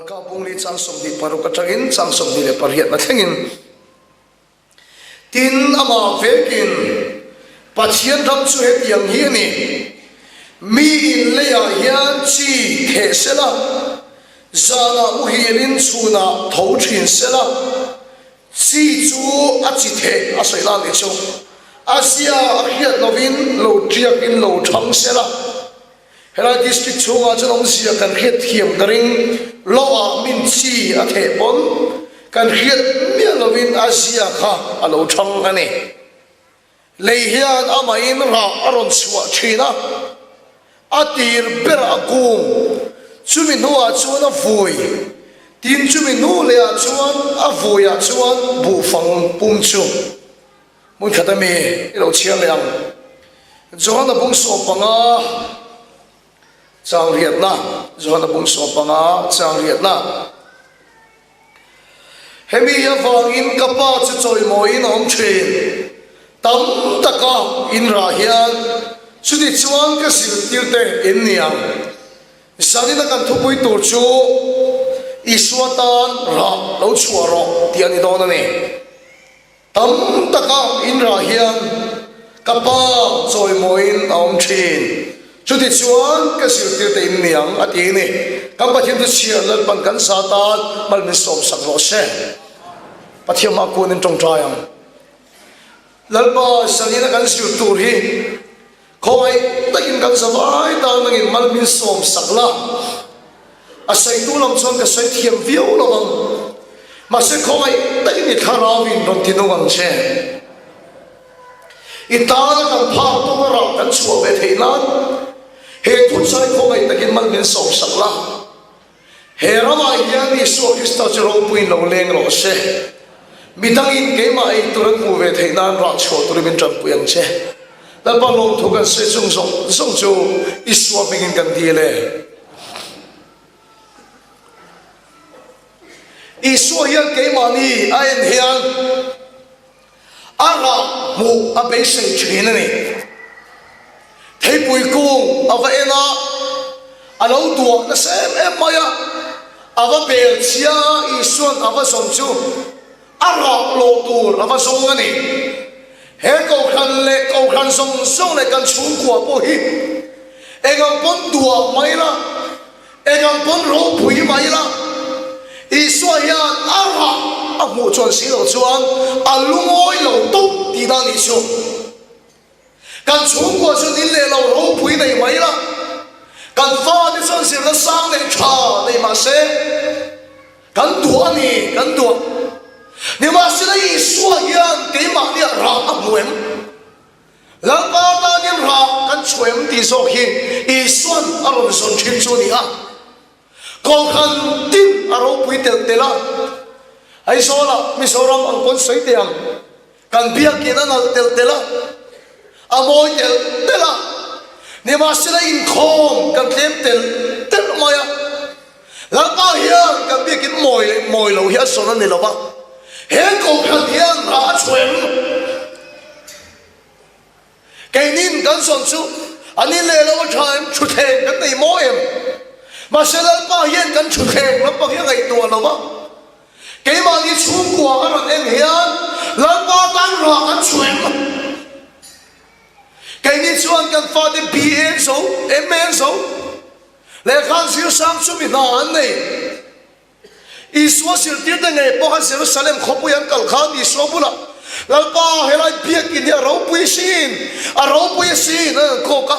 Marka bung li chang 26 atangin chang 28 na thlengin. Tin, amah vekin Pathian ram chu hetiang hi a ni, Mi in leiah hian chi theh sela, zanah muhilin chhunah tho thin sela, chi chu a chi theh a sawi la nih chu, a zia a hriat lovin lo tiakin lo thang sela. Helai district chhungah chuan awmzia kan hriat thiam ka ring lo ah min chi a theh pawn kan hriat miah lovin a zia kha a lo thang a ni. Lei hian amahin rah a rawn chhuah thin a, a tir berah a kung, chumi hnuah chuan a vui, tin chumi hnu lehah chuan a vuiah chuan buhfang pum chu. Hmun khat ami i lo chhiar leh ang. Johana bung 15 chang riatna, Johana bung 15 chang riatna. Hemi avangin ka pa chu chawimawiin a awm thin. Tam taka in rah hian chuti chuan ka zirtirte in ni ang. Zanina kan thupui tur chu Isua tan rah lo chhuah rawh tih a ni dawn a ni. Tam taka in rah hian ka pa chawimawiin a awm thin. Chutichuan ka zirtirte in niang a ti ni. Kan Pathian chu chhiar Lalpan kan za tan mal min sawmsak rawh se. Pathian hma kunin tawngtai ang. Lalpa zanina kan zir tur hi khawngaih takin kan za vai tan nangin mal min sawmsak la. A sawitu lam chuan ka sawi thiam viau lo ang. Mahse khawngaih takin i thlarauin rawn ti nung ang che. I tana kan phak tawk a rah kan chhuah ve theih nan he thuchai khawngaih takin mal min sawmsak la. He ramah hian Isua Krista chu ropuiin lo leng rawh se. Midangin keimah ei tur an hmuh ve theih nan rah chhuah turin min tanpui ang che. Lalpa lawmthu kan sawi chung zawng zawng chu Isua hmingin kan dil e. Isua hian keimahni a en hian a rah hmuh a beisei thin a ni. Theipui kung a va en a, a lo duah nasa em em mai a, a va bel chhia a, Isua'n a va zawm chu a rah loh tur a va zawng a ni. He kohhran leh kohhran zawng zawng leh kan chhungkua pawh hi eng ang pawn duah mai la, eng ang pawn ropui mai la, Isua hian a rah a hmuh chuan si loh chuan a lungawi lo tawp tih dan nih chu. Kan chhungkua chu nin leh lo ropui nei mai la, kan fate chuan zirna sang leh tha nei mah se, Kan duah a ni, kan duah. Nimahsela Isua hian keimahniah rah a hmu em? Lalpa tanin rah kan chhuah em tih zawk hi Isua'n a rawn zawn thin chu a ni a. Kohhran tin a ropui telh telh a, Aizawlah Mizoram ang pawn sawi teh ang, kan biakin a nalh telh telh a, a mawi telh telh a, nimahsela inkhawm kan tlem telh telh mai a. Lalpa hian kan biakin mawi leh mawi lo hi a zawn a ni lo va, he kohhran hian rah a chhuah em? Keinin kan zawn chu a ni leh lo a tha em? Thutthleng kan nei maw em? Mahse Lalpa hian kan thutthleng lampang hi a ngaihtuah lo va. Keimahni chhungkua a rawn en hian Lalpa tan rah kan chhuah em? Keini chuan kan fate BA an zo, MA an zo, lehkha an zir sang chu mi hna an nei. Isua zirtirte ngei pawh khan Jerusalem khawpui an kal khan Isua bulah, Lalpa, helai biakin hi a ropui sin, a ropui asin, an han kawk a.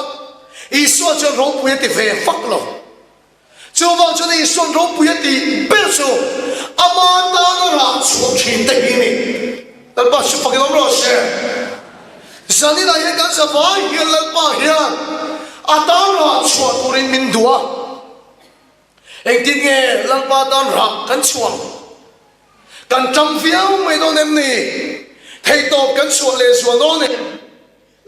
Isua chuan ropui a ti ve vak lo. Chuvang chuan Isua'n ropui a tih ber chu ama tana rah chhuah thin te hi a ni. Lalpa chu fakin awm rawh se. Zaninah hian kan zavai hian Lalpa hian a tan rah chhuah turin min duh a. Engtin nge Lalpa tan rah kan chhuah ang? Kan ṭang viau mai dawn em ni? Theihtawp kan chhuah lehzual dawn em?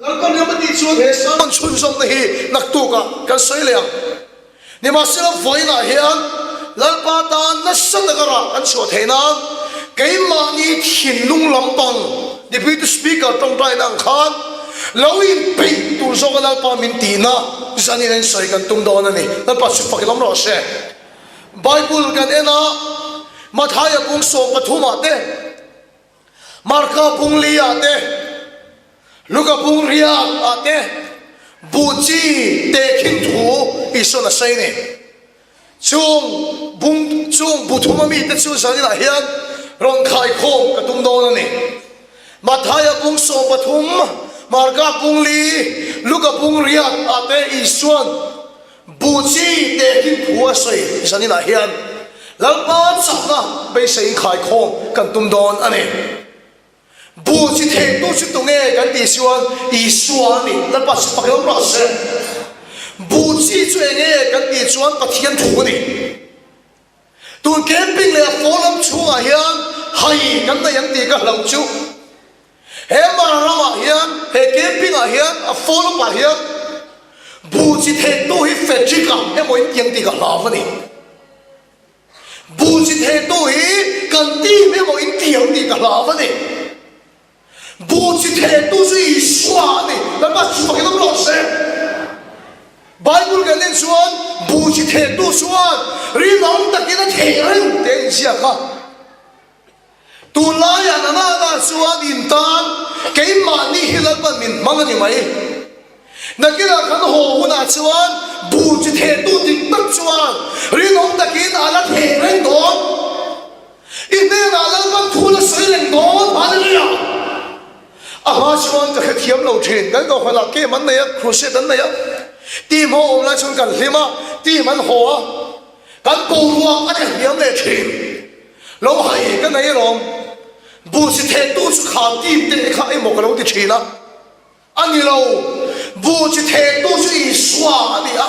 Lalpa nia ma tih chuan he sermon chhunzawmna hi naktukah kan sawi leh ang. Nimahsela vawiinah hian Lalpa tan nasa taka rah kan chhuah theih nan keimahni thinlung lampang Deputy Speaker tawngtaina ang khan lo inpeih tur zawka Lalpa min tihna zanin a insawi kan tum dawn a ni. Lalpa chu fak i lawm rawh se. Bible kan en a, Mathaia bung 13 ah te, Marka bung li ah te, Luka bung riak ah te buh chi tehkhin thu Isua'n a sawi a ni. Chung bung chung bu thum a mite chu zaninah hian rawn khaikhawm ka tum dawn a ni. Mathaia bung 13, Marka bung li, Luka bung riak ah te Isua'n buh chi tehkhin thu a sawi zaninah hian Lalpa chakna beiseiin khaikhawm kan tum dawn a ni. Buh chi thehtu chu tunge kan tih chuan Isua a ni. Lalpa chu fak lo rawh se. Buh chi chu enge kan tih chuan Pathian thu a ni. Tun camping leh a forum chhungah hian hai kan nei ang tih ka hlauh chu. He Mara ramah hian, he camping ah hian, a forum ah hian buh chi thehtu hi Frederick-a emaw in ti ang tih ka hlau a ni. Buh chi thehtu hi kan team emaw in ti ang tih ka hlau a ni. Buh chi thehtu chu Isua a ni. Lalpa chhuak in awm rawh se. Bible kan en chuan buh chi thehtu chuan rinawm takin a theh reng tih a inziak a. Tunlaiah Nanana chuan in tan keimahni hi Lalpan min hmang a ni mai. Nakinah kan haw hunah chuan buh chi thehtu dik tak chuan rinawm takin a la theh reng dawn. I hnenah Lalpan thu la sawi reng dawn, Hallelujah! A hma chuan ka hrethiam lo thin. Kan kohhranah game an nei a, crusade an nei a, team ho awm lai chuan kan hlim a, team an haw a, kan boruak a tlahniam leh thin. Lo hai ka nei alawm. Buh chi thehtu chu kha team te kha emaw ka lo ti thin a. A ni lo. Buh chi thehtu chu Isua a ni a.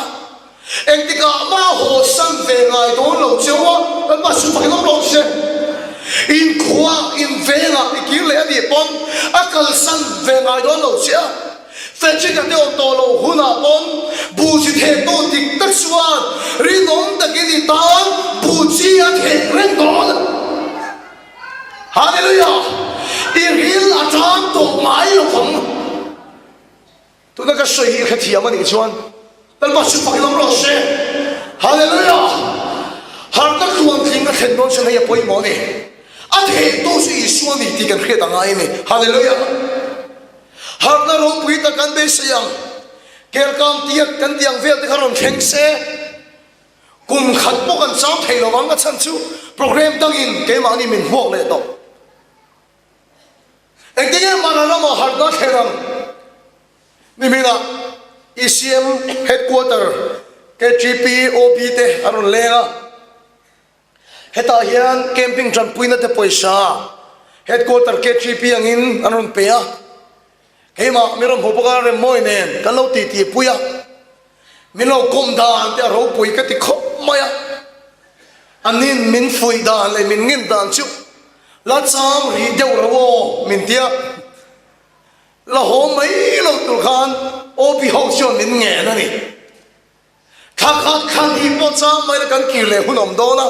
Engtikah mah haw san ve ngai dawn lo cheu a, Lalpa chu fakin awm rawh se. In khua, in vengah i kir leh a nih pawn a kalsan ve ngai dawn lo che a. Frederick-a te awm tawh loh hunah pawn buh chi thehtu dik tak chuan rinawm takin i tan buh chi a theh reng dawn. Hallelujah! I ril a tan tawh ngai lo ang. Tuna ka sawi hi i hrethiam a nih chuan Lalpa chu fakin awm rawh se. Hallelujah! Harhna tluantling a thlen dawn chuan hei a pawimawh a ni. A thehtu chu Isua a ni tih kan hriat a ngai a ni. Hallelujah! Harhna ropui tak kan beisei ang. Kelkang tiat kan tih ang vel te kha rawn thleng se. Kum khat pawh kan cham thei lo ang a chhan chu program dangin keimahni min hmuak leh tawh. Engtin nge Mara ramah harhna thlen ang? Niminah ECM Headquarter KTP OB te an rawn leng a. Hetah hian camping tanpuina te pawisa Headquarter KTP angin an rawn pe a. Keimah mi rawn hmu bawk a, Remmawi nen kan lo titi pui a. Min lo kawm dan te a ropui ka ti khawp mai a. Anin min fuih dan leh min ngin dan chu la chang rih deuh ro aw min tia. La haw mai lo tur khan OB ho chuan min ngen a ni. Thla khat thla hnih pawh chang mai la kan kir leh hun awm dawn a.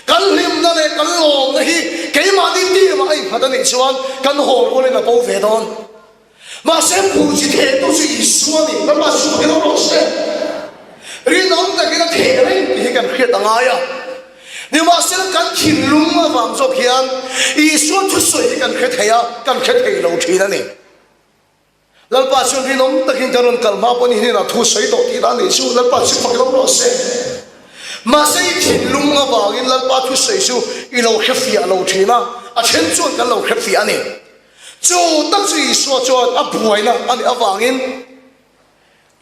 Kan hlimna leh kan lawmna hi keimahni team-ah a innghat a nih chuan kan haw rualin a bo ve dawn. Mahse buh chi thehtu chu Isua a ni, Lalpa chu fakin awm rawh se. Rinawm takin a theh reng tih hi kan hriat a ngai a. Nimahsela kan thinlung avang zawk hian Isua thusawi hi kan hre thei a, kan hre thei lo thin a ni. Lalpa chuan rinawm takin kan rawn kal hma pawh ni hnenah thu sawi tawh tih dan nih chu Lalpa chu fak lo rawh se. Mahse i thinlung avangin Lalpa thusawi chu i lo hre fiah lo thin a, a then chuan kan lo hre fiah a ni. Chu tak chu Isua chuan a buaina a nih avangin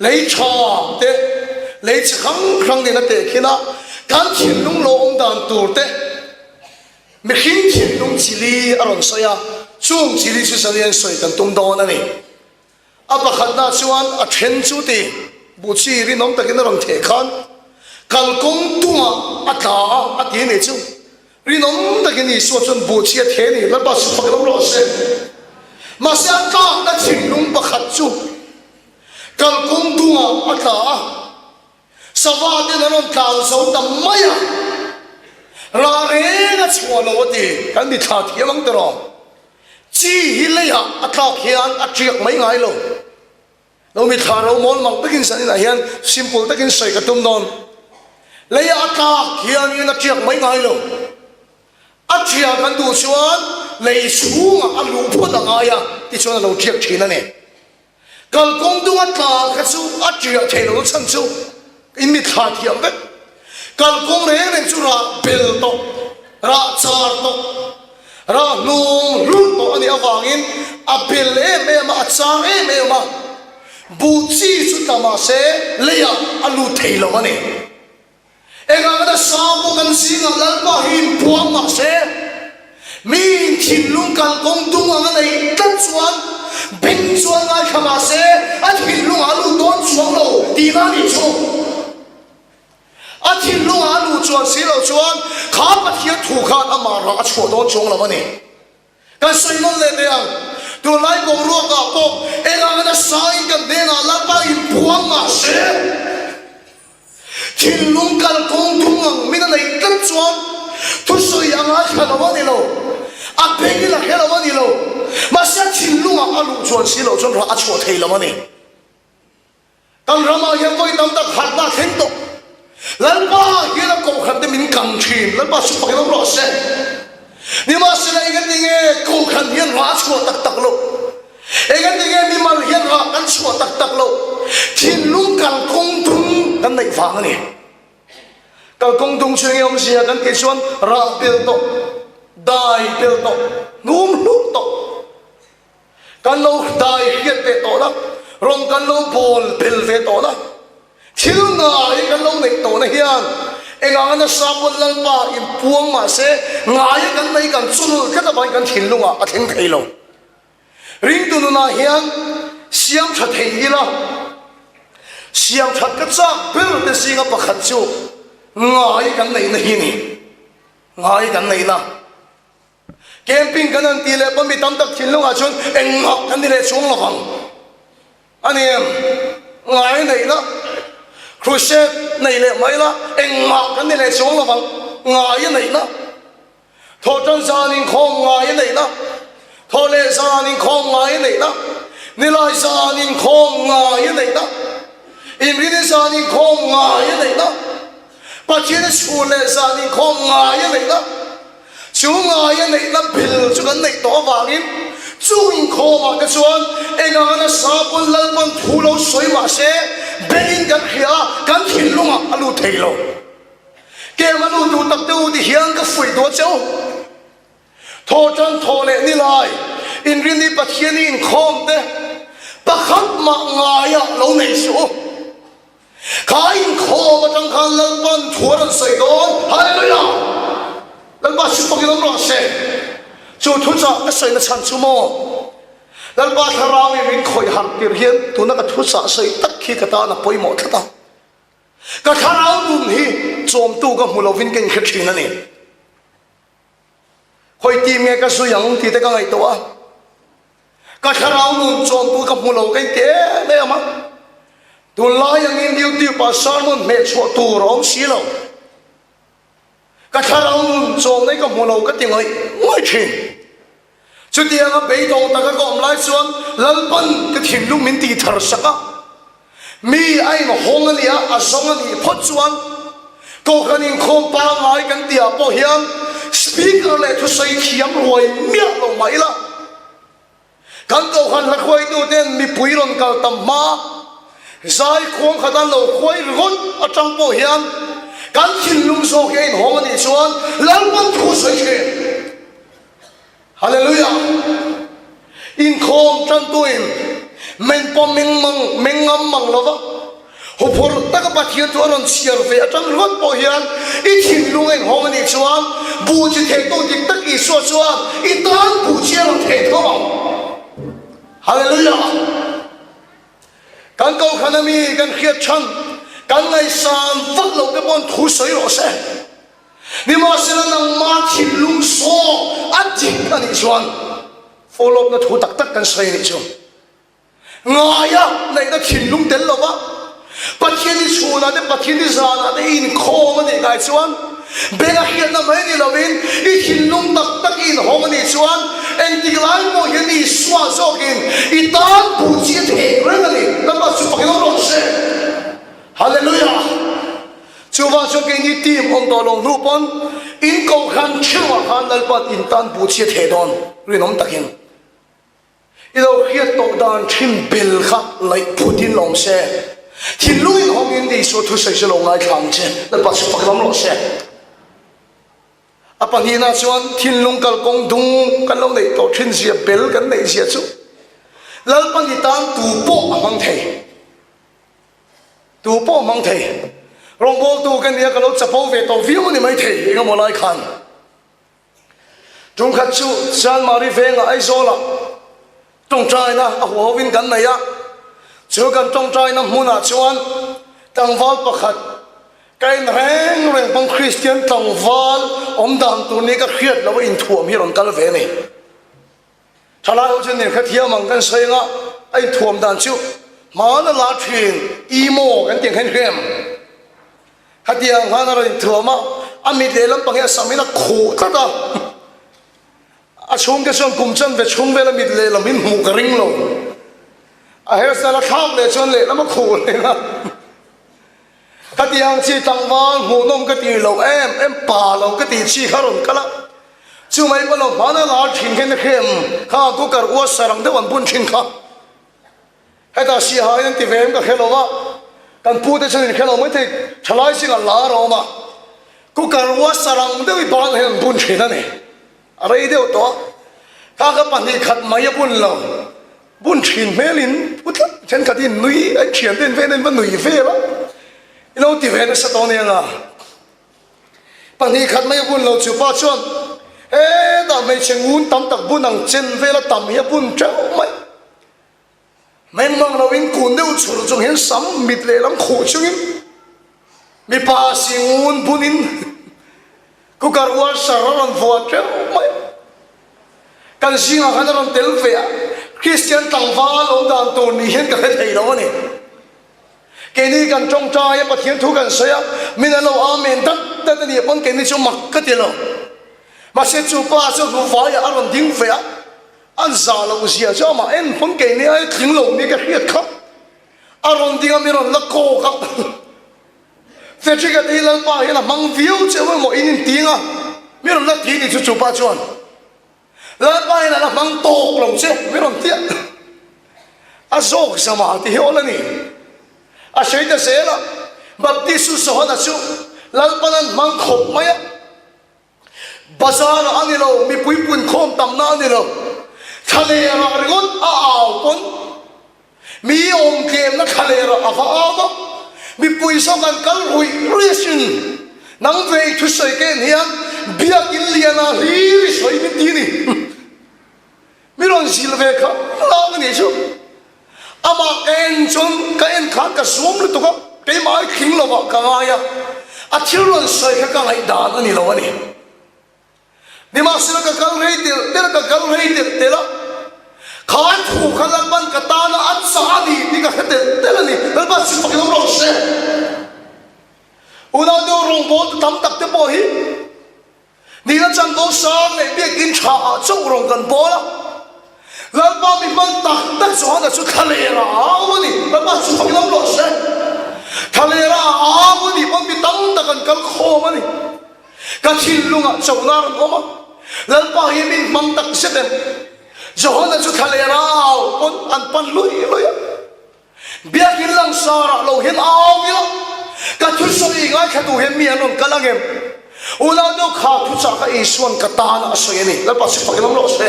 lei tha te, lei chi hrang hrang nen a tehkhin a, kan thinlung lo awm dan tur te, Mihring thinlung chili a rawn sawi a, chung chili chu zalian sawi kan tum dawn a ni. A pakhatna chuan a then chu ti buhchi rinawm takin a rawn theh khan kalkawng tungah a tla a, a ti a nih chu. Rinawm takin Isua chuan buhchi a theh a ni, Lalpa chu fak lo rawh se. Mahse a tlakna thinlung pakhat chu kalkawng tungah a tla a. Sava ten an rawn tlan zo ta mai a, rah reng a chhuah lo a ti. Kan mi thla thiam ang tiraw? Chi hi leiah a tlak hian a tiak mai ngai lo. Lo mi thla ro mawl mang takin zaninah hian simple takin sawi ka tum dawn. Leia a tlak hianin a tiak mai ngai lo. A tiak an duh chuan lei chhungah a luh phawt a ngai a, tichuan a lo tiak thin a ni. Kalkawng dunga tla kha chu a tiah thei lo chhan chu in mitthla thiam vek. Kalkawng reng reng chu rah bel tawh, rah char tawh, rah hnung hlur tawh a nih avangin a bel em em a, a char em em a. Buh chi chu tla mah se leiah a lut thei lo a ni. Engah ka nasa pawh kan zingah Lalpa hi inpuang mah se, miin thinlung kalkawng dung ang a neih tlat chuan beng chuan ngaithla mah se a thinlungah a lut dawn chuang lo tihna a nih chu. A thinlungah a luh chuan si loh chuan kha Pathian thu khan amah rah a chhuah dawn chuang lo a ni. Kan sawi nawn leh teh ang, tunlai boruakah pawh engah nasa in kan hnenah Lalpa inpuang mah se, thinlung kalkawng dung ang min a neih tlat chuan thusawi a ngaithla lo a ni lo, a bengin a hre lo a ni lo, mahse a thinlungah a luh chuan si loh chuan rah a chhuah thei lo a ni. Kan ramah hian vawi tam tak harhna a thleng tawh. Lalpa hian a kohhran te min kang thin. Lalpa chu fakin awm rawh se. Nimahsela engatinge kohhran hian rah a chhuah tak tak loh? Engatinge mimal hian rah kan chhuah tak tak loh? Thinlung kalkawng dung kan neih vang a ni. Kalkawng dung chu enge awmzia kan tih chuan rah pel tawh, dai pel tawh, hnum hlur tawh. Kan lo dai hriat ve tawh la, rawng kan lo bawl bel ve tawh la, thil ngai kan lo neih tawhna hian enganga nasa pawn Lalpa inpuang mah se ngaia kan nei kan chulul tlat avangin kan thinlungah a thleng thei lo. Ringtu nunah hian siam tha thei ila, siam that ka chak ber te zinga pakhat chu ngai kan neihna hi a ni. Ngai kan neihna. Camping kan han tih leh pawn mi tam tak thinlungah chuan engmah kan ni leh chuang lo vang a ni em? Ngai neih la, crusade nei leh mai la, engmah kan ni leh chuang lo vang. Ngai a neih la, thawhtan zan inkhawm ngai a neih la, thawh leh zan inkhawm ngai a neih la, nilai zan inkhawm ngai a neih la, inrini zan inkhawm ngai a neih la, Pathian chhun leh zan inkhawm ngai a neih la. Chu ngaia neihna bil chu kan neih tawh avangin chu inkhawmah te chuan engah nasa pawn Lalpan thu lo sawi mah se bengin kan hria a, kan thinlungah a lut thei lo. Kem a lut duh tak te u ti hian ka fuih duh a che u. Thawhtan thawh leh ni lai Inrinni Pathian i inkhawm te pakhat mah ngaia lo nei suh u. Kha inkhawm atang khan Lalpan thu a rawn sawi dawn. Hallelujah! Lalpa chu fakin awm rawh se. Chu thuchah ka sawina chhan chu maw? Lalpa thlarau in min khawih harh tir hian tuna ka thuchah sawi tak hi ka tan a pawimawh tlat a. Ka thlarau nun hi chawmtu ka hmu lovin ka inhre thin a ni. Hawi tim nge ka zui ang tih te ka ngaihtuah a, ka thlarau nun chawmtu ka hmu lo ka inti em em a, tunlai angin YouTube ah sermon hmeh chhuah tur a awm si lo, ka thlarau nun chawm nei ka hmu lo ka ti ngawih ngawih thin. Chutianga beidawng taka ka awm lai chuan Lalpan ka thinlung min tih thar sak a. Mi a inhawng a nih a, a zawng a nih phawt chuan Kohhran inkhawm pangngai kan tihah pawh hian Speaker leh thusawi thiam ruai miah lo mah ila, kan Kohhran hla hruaituten mipui rawn kal tam hma zai khuang khat an lo hruai ringawt atang pawh hian kan thinlung zawk hi a inhawng a nih chuan Lalpan thu sawi thin. Hallelujah! Inkhawm tantuin men pawh meng mang meng ngam mang lova huphurh taka Pathian chu a rawn chhiar ve atang ringawt pawh hian i thinlung a inhawng a nih chuan buh chi thehtu dik tak Isua chuan i tan buh chi a rawn theh tho ang. Hallelujah! Kan kohhran ami kan hriat chhan kan ngaihsan vak loh te paw'n thu sawi rawh se. Nimahsela nangma thinlung saw a dik a nih chuan follow up na thu tak tak kan sawi a nih chu. Ngaia neihna thinlung tel lova Pathian i chhunah te Pathian i zanah te i inkhawm a nih ngai chuan beng a hriatna mai ni lovin i thinlung tak tak i inhawng a nih chuan engtik lai pawh hian Isua zawkin i tan buh chi a theh reng a ni. Lalpa chu fakin awm rawh se. Hallelujah! Chuvang chuan keini team awm tawh lo hnu pawn in kohhran theuhah khan Lalpa'n in tan buh chhiat thei dawn rinawm takin i lo hriat tawh dan thin bel kha laih phutin awm se. Thinlung in hawngin Isua thusawi chu lo ngaithla ang che. Lalpa chu fak lam rawh se. A pahnihna chuan thinlung kalkawng dung kan lo neih tawh thin zia bel kan neih zia chu Lalpa ni tan tu pawh a hmang thei. Tu pawh a hmang thei. Rawngbawltu ka nia ka lo chapo ve tawh viau a ni maithei eng emaw lai khan. Tumkhat chu Chanmari vengah Aizawlah tawngtaina a huahovin kan nei a, chu kan tawngtaina hmunah chuan tlangval pakhat ka en reng reng pawn Kristian tlangval awm dan tur ni ka hriat loh a inthuam hi rawn kal ve a ni. Thalai ho chuan nen hrethiam ang kan sawi anga a inthuam dan chu hmana la thin emo kan tih ang khan hrem. Khatiang khan a rawn inthuam a, a mit lehlam pang hi a sam in a khuh tlat a. A chhungte chuan kum chanve chhung vel a mit lehlam in hmuh ka ring lo. A hairstyle a thlak leh chuan lehlam a khuh leh a. Khatiang chi tlangval hmuhnawm ka tih loh em em pa lo ka tih chi kha rawn kal a. Chu mai pawh lo hmana lar thin khan a hrem kha cooker ua sarang deuh an bun thin kha. Hetah Siaha in an ti ve em ka hre lo a, kan pu te chuan in hre lo mai thei, thalai zingah lar a awm a, cooker ua sarang deuh i ban hian an bun thin a ni, a rei deuh tawh a, kha kha 2 khat mai a bun lo, bun thin hmel in pu tlat, thenkhat hi nui a in thian te in ven a in va nui vel a, i lo ti ve nasa tawh a nia nga. 2 khat mai a bun lo chu pa chuan hetah hmeichhe ngun tam tak bun ang chen vel a tam hi a bun teuh mai. Mengmang loin kun deuh chhur chung hian sam mit lehlam khuh chungin mipa si ngun bunin cooker washer a rawn vuah teuh mai a. Kan zingah khan a rawn tel ve a, Kristian tlangval awm dan tur ni hian ka hre thei lo a ni. Keini kan tawngtai a, Pathian thu kan sawi a, min an lo amen dat dat a nih pawn keini chu mak ka ti lo. Mahse chu pa chu hluvaiah a rawn ding ve a. An zah loh zia chu amah en pawn keini ai tling lo ni ka hriat kha. A rawn ding a mi rawn la kawk a. Frederick a te hi Lalpa hian a hmang viau che emaw in inting a, mi rawn la ti ni chu chu pa chuan Lalpa hian a la hmang tawk lo che mi rawn ti a. A zawk zama ti hi awl a ni. A sawi ta zel a, Baptist Johana chu Lalpan an hmang khawp mai a. Bazar a ni lo, mipui punkhawm tamna a ni lo. Thlalerah ringawt a au pawn mi awm tlemna thlalerah a va au a, mipui zawk an kal ruih ruih asin. Nang ve i thusawi ka en hian biakin liana hlir i sawi min ti ni. Mi rawn zil ve kha lang a nih chu. Amah ka en chuan ka en khan ka zuam lutuk a, keimah ai tling lovah ka ngai a, a thil rawn sawi kha ka ngaihdan a ni lo a ni. Nimahsela ka kal rei telh telh a, ka kal rei telh telh a, kha thu kha Lalpan ka tana a chah a ni tih ka hre telh telh a ni. Lalpa chu fakin awm rawh se. Unau deuh rawngbawltu tam tak te pawh hi Nihna chanvo sang leh biakin tha ah chauh rawn kan bawl a, Lalpa mi hman tak tak Johana chu thlaler ah a au a ni. Lalpa chu fak lam rawh se. Thlaler ah a au a nih pawn mi tam tak an kal khawm a ni. Ka thinlungah chona a rawn awm a, Lalpa hi min hmang tak zet em? Johana chu thlaler ah a au pawn an pan lui lui a. Biakin langsarah lo hian au ila, ka thusawi ngaithla tu hian mi an rawn kal ang em? Unau deuh kha thuchah kha Isua'n ka tana a sawi a ni. Lalpa chu fak lam rawh se.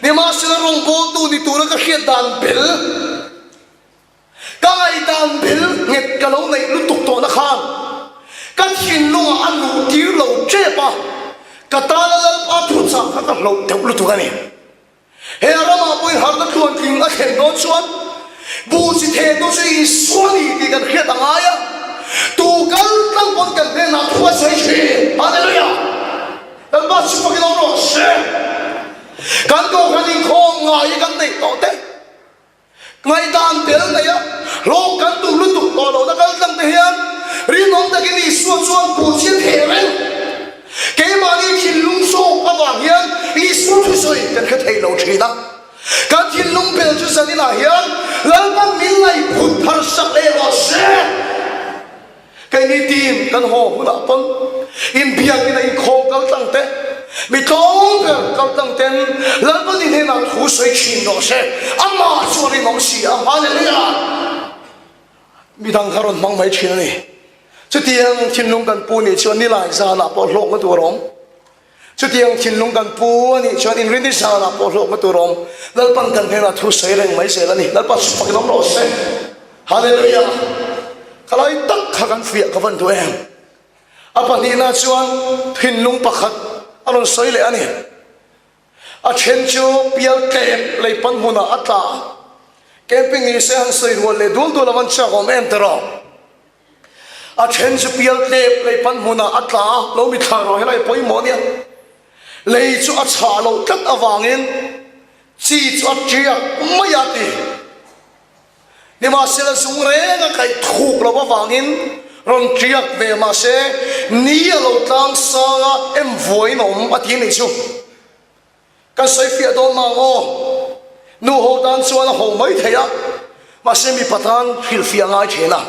Nimahsela rawngbawltu ni tura ka hriat dan bel, ka ngaihdan bel nghet ka lo neih lutuk tawhna khan ka thinlungah a luh tir lo tep a, ka tana Lalpa thuchah kha ka hloh deuh lutuk a ni. He ramah pawhin harna tluantling a thlen dawn chuan buh chi thehtu chu Isua a ni tih kan hriat a ngai a, tu kal tlang pawn kan hnenah thu a sawi thin. Hallelujah! Lalpa chu fakin awm rawh se. Kan kohhran inkhawm ngai hi kan neih tawh te. Ngaihdan tel nei a, hlawk kan duh lutuk tawh lohna kal tlang te hian rinawm takin Isua chuan buh chi a theh reng. Keimahni thinlung zawk avang hian Isua thusawi kan hre thei lo thin a. Kan thinlung bel chu zaninah hian Lalpan min ngaihphut thar sak leh rawh se. Keini team kan haw hunah pawn inbiakin a inkhawm kal tlang te, mi tlawm ber kal tlang ten Lalpa ni hnenah thu sawi thin rawh se, amah chu a rinawm si a, Hallelujah! Midang kha rawn hmang mai thin a ni. Chutiang thinlung kan pu nih chuan nilai zanah pawh hlawkna tur a awm. Chutiang thinlung kan pu a nih chuan inrini zanah pawh hlawkna tur a awm. Lalpan kan hnenah thu sawi reng mai zel a ni. Lalpa chu fakin awm rawh se. Hallelujah! Khalai tak kha kan fiah ka van duh em? A pahnihna chuan thinlung pakhat a rawn sawi leh a ni. A then chu pial tlem lei pan hmunah a tla. Camping ni se han sawi rual leh dul dul a van chak awm em tiraw? A then chu pial tlep lei pan hmunah a tla a, lo mi thla rawh helai pawimawh nia. Lei chu a chhah loh tlat avangin chi chu a tiak mai a ti. Nimahsela zung reng a kaih thuk loh avangin rawn tiak ve mahse ni a lo tlang sang a, em vuain a awm a ti a nih chu. Kan sawi fiah dawn mang aw. Nu ho tan chuan a ho mai thei a, mahse mipa tan hrilhfiah ngai thin a.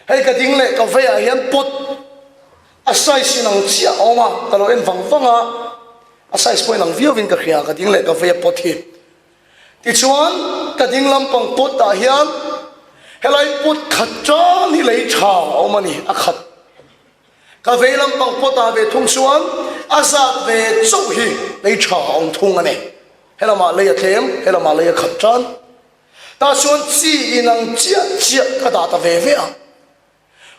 Hei ka ding leh ka veiah hian pot a size inang chiah a awm a, ka lo en vang vang a, a size pawh inang viau in ka hria, ka ding leh ka veia pot hi. Tichuan ka ding lampang pot ah hian helai pot khat tan hi lei tha a awm a ni, a khat. Ka vei lampang pawt-ah ve thung chuan a zat ve chauh hi lei tha a awm thung a ni. Helamah lei a tlem, helamah lei a khat tan. Tah chuan chi inang chiah chiah ka dah ta ve ve a.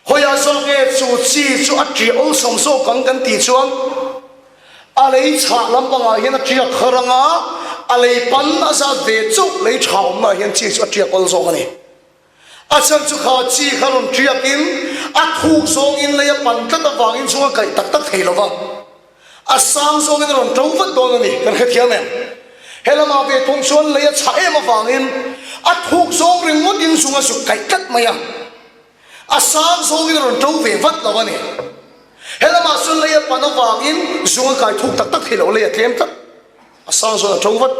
Khawiah zawk nge chu chi chu a ṭiah awlsam zawk ang kan tih chuan a lei chhah lampangah hian a ṭiak har ang a, a lei pan a zat ve chauh lei tha awmnaah hian chi chu a ṭiak awl zawk a ni. A chhan chu kha chi kha rawn ṭiakin a thuk zawngin lei a pan tlat avangin chung a kaih tak tak thei lo va, a sang zawngin a rawn ṭo vat dawn a ni. Kan hrethiam em? He lamah ve thung chuan lei a chhah em avangin a thuk zawng ringawtin chung a zuk kaih tlat mai a, a sang zawngin a rawn ṭo ve vat lo a ni. He lamah chuan lei a pan avangin zung a kai thuk tak tak thei lo, lei a tlem tlat. A sang zawn a ṭo vat.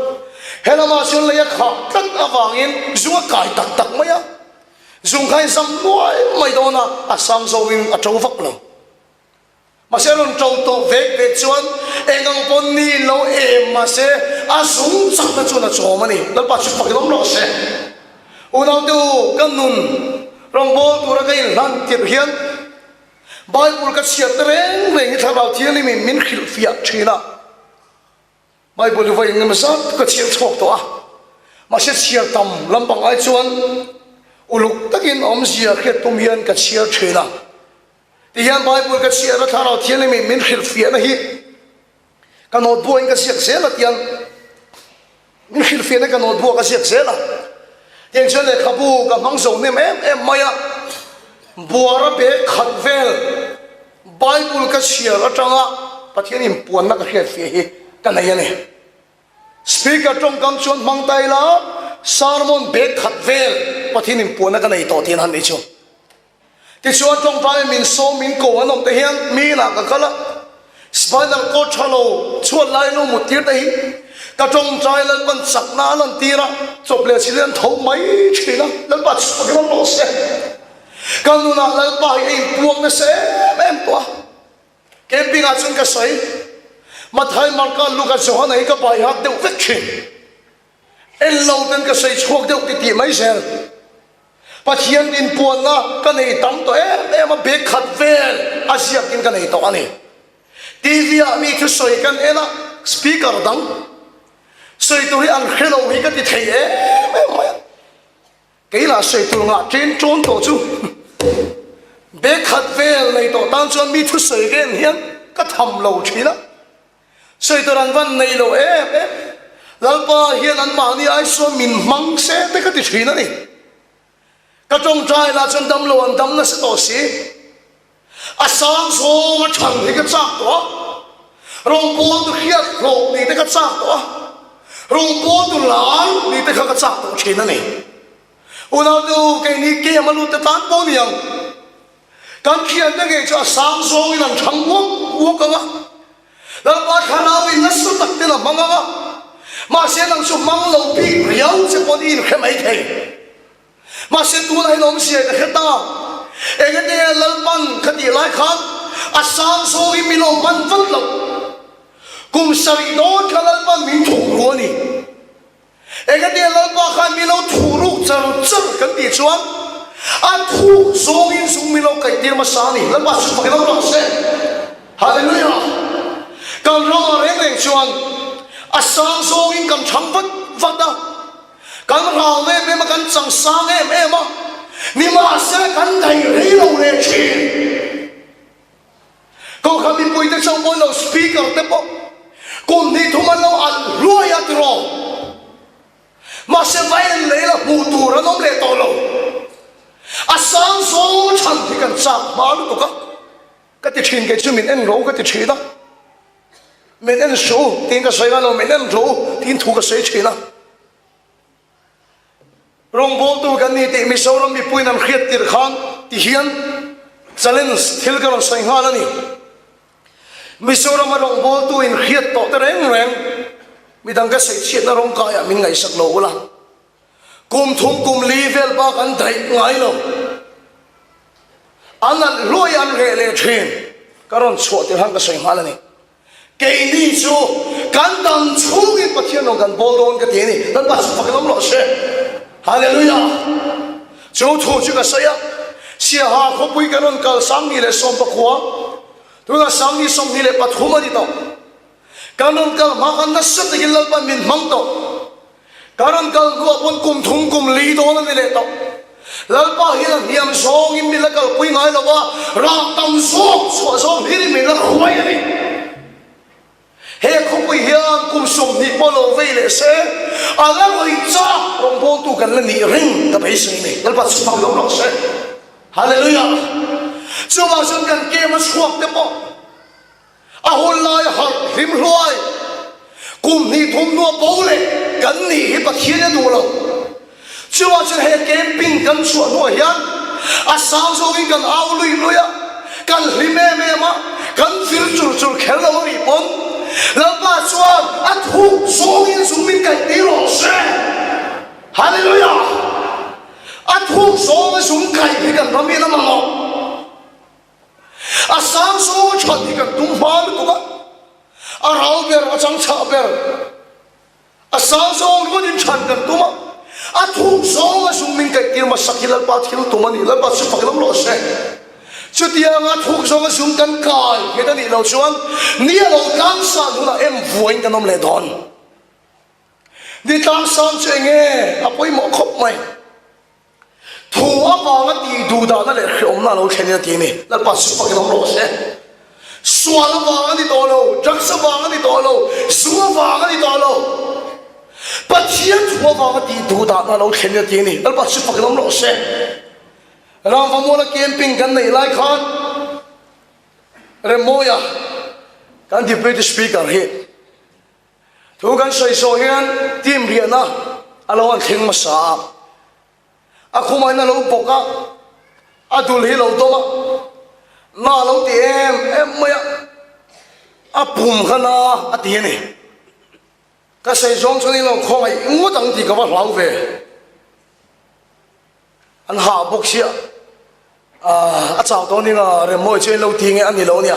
He lamah chuan lei a khah tlat avangin zung a kai tak tak mai a, zung kha a inzam nuai mai dawn a, a sang zawngin a ṭo vak lo. Mahse a rawn ṭo tawh vek vek chuan eng ang pawn ni lo em mahse a zung chakna chuan a chawm a ni. Lalpa chu fakin awm rawh se. Unaute u, ka nun rawngbâwl tura ka inhlan tirh hian Bible ka chhiar te reng reng hi Thlarau Thianghlimin min hrilhfiah ṭhin a. Bible hi vawi engemaw zat ka chhiar chhuak tawh a, mahse chhiar tam lampang ai chuan uluk takin awmzia hriat tum hian ka chhiar thin a. Tihian Bible ka chhiar a, Thlarau Thianghlimin min hrilhfiahna hi ka notebook-in ka ziak zel a tiang min hrilhfiahna ka notebook-a ka ziak zel a. Tiang chuan lehkhabu ka hmang zo hnem em em mai a, buara bag khat vel Bible ka chhiar atanga Pathian inpuanna ka hriatfiah hi ka nei a ni. Speaker tawngkam chuan hmang ta ila sermon bag khat vel Pathian inpuanna ka nei tawh tih an han nih chu. Tichuan tawngtai min sawm min ko an awm te hian mi inah ka kal a, spinal cord tha lo chhuat lai lo mut tir te hi ka tawngtai Lalpan chakna a lan tir a, chawp leh chilhin an tho mai thin a, Lalpa chhuak rawh rawh se. Ka nunah Lalpa hi a inpuang nasa em em tawh a. Camping ah chuan ka sawi, Mathai, Marka, Luka, Johana hi ka bai hak deuh vek thin. En lo ten ka sawi chhuak deuh ti tih mai zel. Pathian inpuanna ka nei tam tawh em em a, bag khat vel a ziakin ka nei tawh a ni. TV ah mi thusawi kan en a, speaker dang sawi tur hi an hre lo hi ka ti thei em em mai a. Kei lah sawi tur ngah ṭen ṭawn tawh chu bag khat vel nei tawh tan chuan mi thusawi ven hian ka tham lo ṭhin a, sawi tur an van nei lo em em. Lalpa hian anmahni ai sawn min hmang se te ka ti ṭhin a ni. Ka ṭawngṭai lah chuan damlo an dam nasa tawh si. A sang zawng a ṭhan hi ka chak tawh a, rawngbawltu hriat hlawh nih te ka chak tawh a, rawngbawltu lar nih te kha ka chak tawh ṭhin a ni. Unaute u, keini kem a lut te tan pawh ni ang. Kan thiante ngei chu a sang zawngin an ṭhang uak uak ang a, Lalpa thlarau in nasa tak ten a hmang ang a, mahse nang chu hmang lo bik riau che pawh i inhre mai thei. Mahse tunah hian awmzia ka hre ta. Engati nge Lalpan khatih lai khan a sang zawngin min lo hman vat loh? Kum sarih dawn kha Lalpan min thuk ru a ni. Engati nge Lalpa khan min lo thuh ruk char char kan tih chuan a thuk zawngin zung min lo kaih tir hmasa a ni. Lalpa chu fak in awm rawh se. Hallelujah! Kan ramah reng reng chuan a sang zawngin kan thang vat vat a, kan rau em em a, kan chang sang em em a, nimahsela kan daih rei lo leh thin. Kohhran mipuite chauh pawh lo speaker te pawh kum hnih thum an lo alh hluai a tiraw. Mahse va en leh ila hmuh tur an awm leh tawh lo. A sang zawng chhan hi kan chak hma lutuk a. Ka ti thin kei chu min en ro ka ti thin a. Min en suh u tiin ka sawi ngai lo, min en ro u tiin thu ka sawi thin a. Rawngbawltu kan ni tih Mizoram mipuiin an hriat tirh khan ti hian challenge thil ka rawn sawi nghal a ni. Mizorama rawngbawltu in hriat tawh te reng reng midang ka sawi chhiatna rawng kaiah min ngaihsak lo ula. Kum thum kum li vel bak an daih ngai lo. An alh hluai an reh leh thin. Ka rawn chhuah tirh khan ka sawi nghal a ni. Keini chu kan dam chhungin Pathian rawn kan bawl dawn ka ti a ni. Lalpa chu fak lam rawh se. Hallelujah! Chu thu chu ka sawi a, Siaha khawpui kan rawn kal 10,014, tunah 10,023 a ni tawh. Kan rawn kal hma khan nasa takin Lalpa'n min hmang tawh. Ka rawn kal hnuah pawn kum thum kum li dawn a ni leh tawh. Lalpa hian a hniam zawngin min la kalpui ngai lo va, rah tam zawk chhuah zawng hlirin min la hruai a ni. He khawpui hian kum 20 pawh lo vei leh se, a la rawi chak rawngbawltu kan la nih reng ka beisei a ni. Lalpa chu fak lo rawh se. Hallelujah! Chuvang chuan kan kem a chhuak te pawh. A hun lai harh hlim hluai kum hnih thum hnua bo leh kan nih hi Pathian a duh lo. Chuvang chuan he camping kan chhuah hnuah hian a sang zawngin kan au lui lui a, kan hlim em em a, kan vir chur chur kher lo a nih pawn Lalpa chuan a thuk zawngin zung min kaih tir rawh se. Hallelujah! A thuk zawnga zung kaih hi kan ram in a mamawh. A sang zawng a that hi kan tum hma lutuk a, a rau ber, a chang chhah ber, a sang zawng ringawt in chhan kan tum a, a thuk zawng a zung min kaih tir hmasak hi Lalpa thil tum a ni, Lalpa chu fak lam rawh se. Chutianga thuk zawng a zung kan kai nghet a nih loh chuan ni a lo tlang san hunah em vuain kan awm leh dawn. Ni tlang san chu enge a pawimawh khawp mai. Thu avanga tih duhdahna leh hreawmna a lo thlen in a ti a ni. Lalpa chu fakin awm rawh se. Sual avang a ni tawh lo, drugs avang a ni tawh lo, zu avang a ni tawh lo. Pathian thu avanga tih duhdahna a lo thlen in a ti a ni. Lalpa chu fakin awm rawh se. Ramvamuala camping kan neih lai khan Remmawia kan Deputy Speaker hi Thu kan sawi zawh hian team riahna a lo han thleng hmasa a, a khumah hian a lo bawk a, a dul hi lo dawm a, na a lo ti em em mai a, a pum kha na a ti a ni. Ka sawi zawng chuan in lo khawngaih ngawt ang tih ka va hlau ve. An hah bawk sia, a chau tawh ning a, Remmawi chu in lo ti nge a ni lo nia.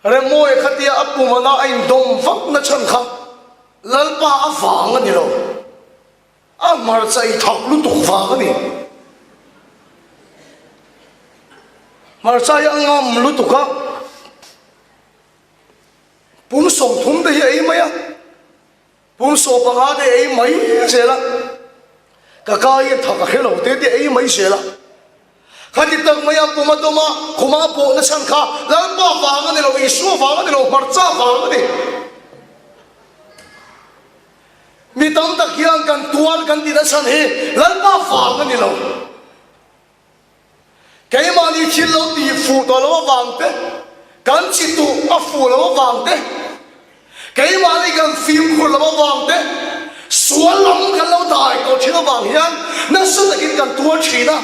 Remmawi khatia a pumana a indawm vak na chhan kha Lalpa a vang a ni lo, a hmarcha i thak lutuk vang a ni. Hmarcha hi a ngam lutuk a, pum 30 te hi a ei mai a. Pum 15 te ei mai zel a, ka ka hian thak a hre lo te te ei mai zel a. Khati tak mai a pum a dawm a, khuma a pawhna chhan kha Lalpa vang a ni lo, Isua vang a ni lo, hmarcha vang a ni. Mi tam tak hian kan tuar kan tihna chhan hi Lalpa vang a ni lo. Keimahni thil lo tih fuh tawh lo avang te, kan chi tuh a fuh lo avang te, keimahni kan fimkhur lo avang te, sual lam kan lo dai tawh thin avang hian nasa takin kan tuar thin a.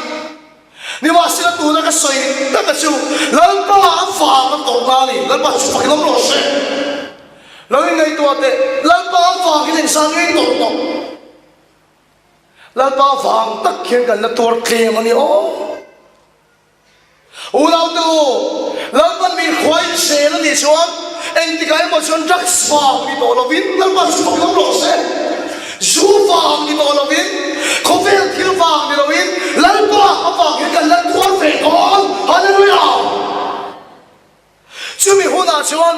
Nimahsela tuna ka sawi taka chu Lalpa avang a tawrhna a ni. Lalpa chu fakin awm rawh se. Lo inngaihtuah teh, Lalpa avangin engzah nge i tawrh tawh? Lalpa vang tak hian kan la tuar tlem a ni aw. Unaute u, Lalpan min khuai zel a nih chuan engtikah emaw chuan drugs vang ni tawh lovin Lalpa chu fak lo rawh se. Zu vang ni tawh lovin, khawvel thil vang ni loin Lalpa avang hian kan la tuar ve dawn. Hallelujah! Chumi hunah chuan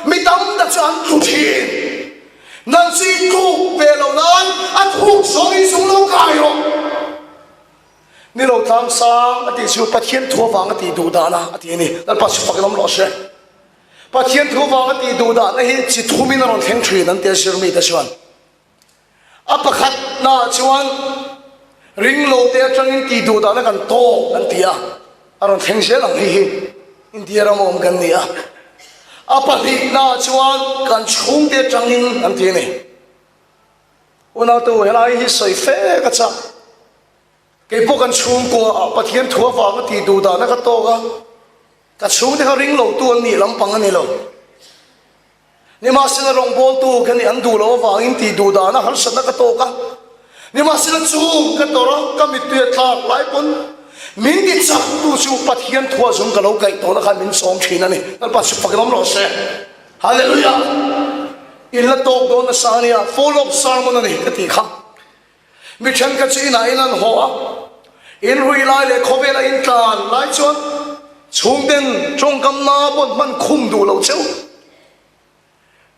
mi tam tak chu an tlu thin. Nang chu i tluk ve lo nan a thuk zawngin zung lo kai rawh. Ni lo tlang sang a tih chu Pathian thu avang a tih duh dahna a ti a ni. Lalpa chu fak in awm rawh se. Pathian thu avang a tih duh dahna hi chi thumin a rawn thleng thin an ti a zirmite chuan. A pakhatnaah chuan ringlo te atangin tih duh dahna kan tawk an ti a, a rawn thleng zel ang hei hi India ram awm kan ni a. A pahnihnaah chuan kan chhungte atangin an ti a ni. Unaute u helai hi sawi fe ka chak. Kei pawh kan chhungkua ah Pathian thu avanga tih duh dahna ka tawk a, ka chhungte kha ringlotu an nih lampang a ni lo. Nimahsela rawngbawltu ka nih an duh loh avangin tih duh dahna harsatna ka tawk a, nimahsela chung ka tawrh a, ka mittui a tlak lai pawn min ti chaktu chu Pathian thua zawng ka lo kaih tawhna khan min sawm thin a ni. Lalpa chu fak in awm rawh se. Hallelujah! In la tawk dawn nasa a nia, follow up sermon a ni ka tih kha. Mi thenkhat chu inah in an haw a, in rui lai leh khawvela in tlan lai chuan chhungten tawngkam na pawn hman khum duh lo cheu.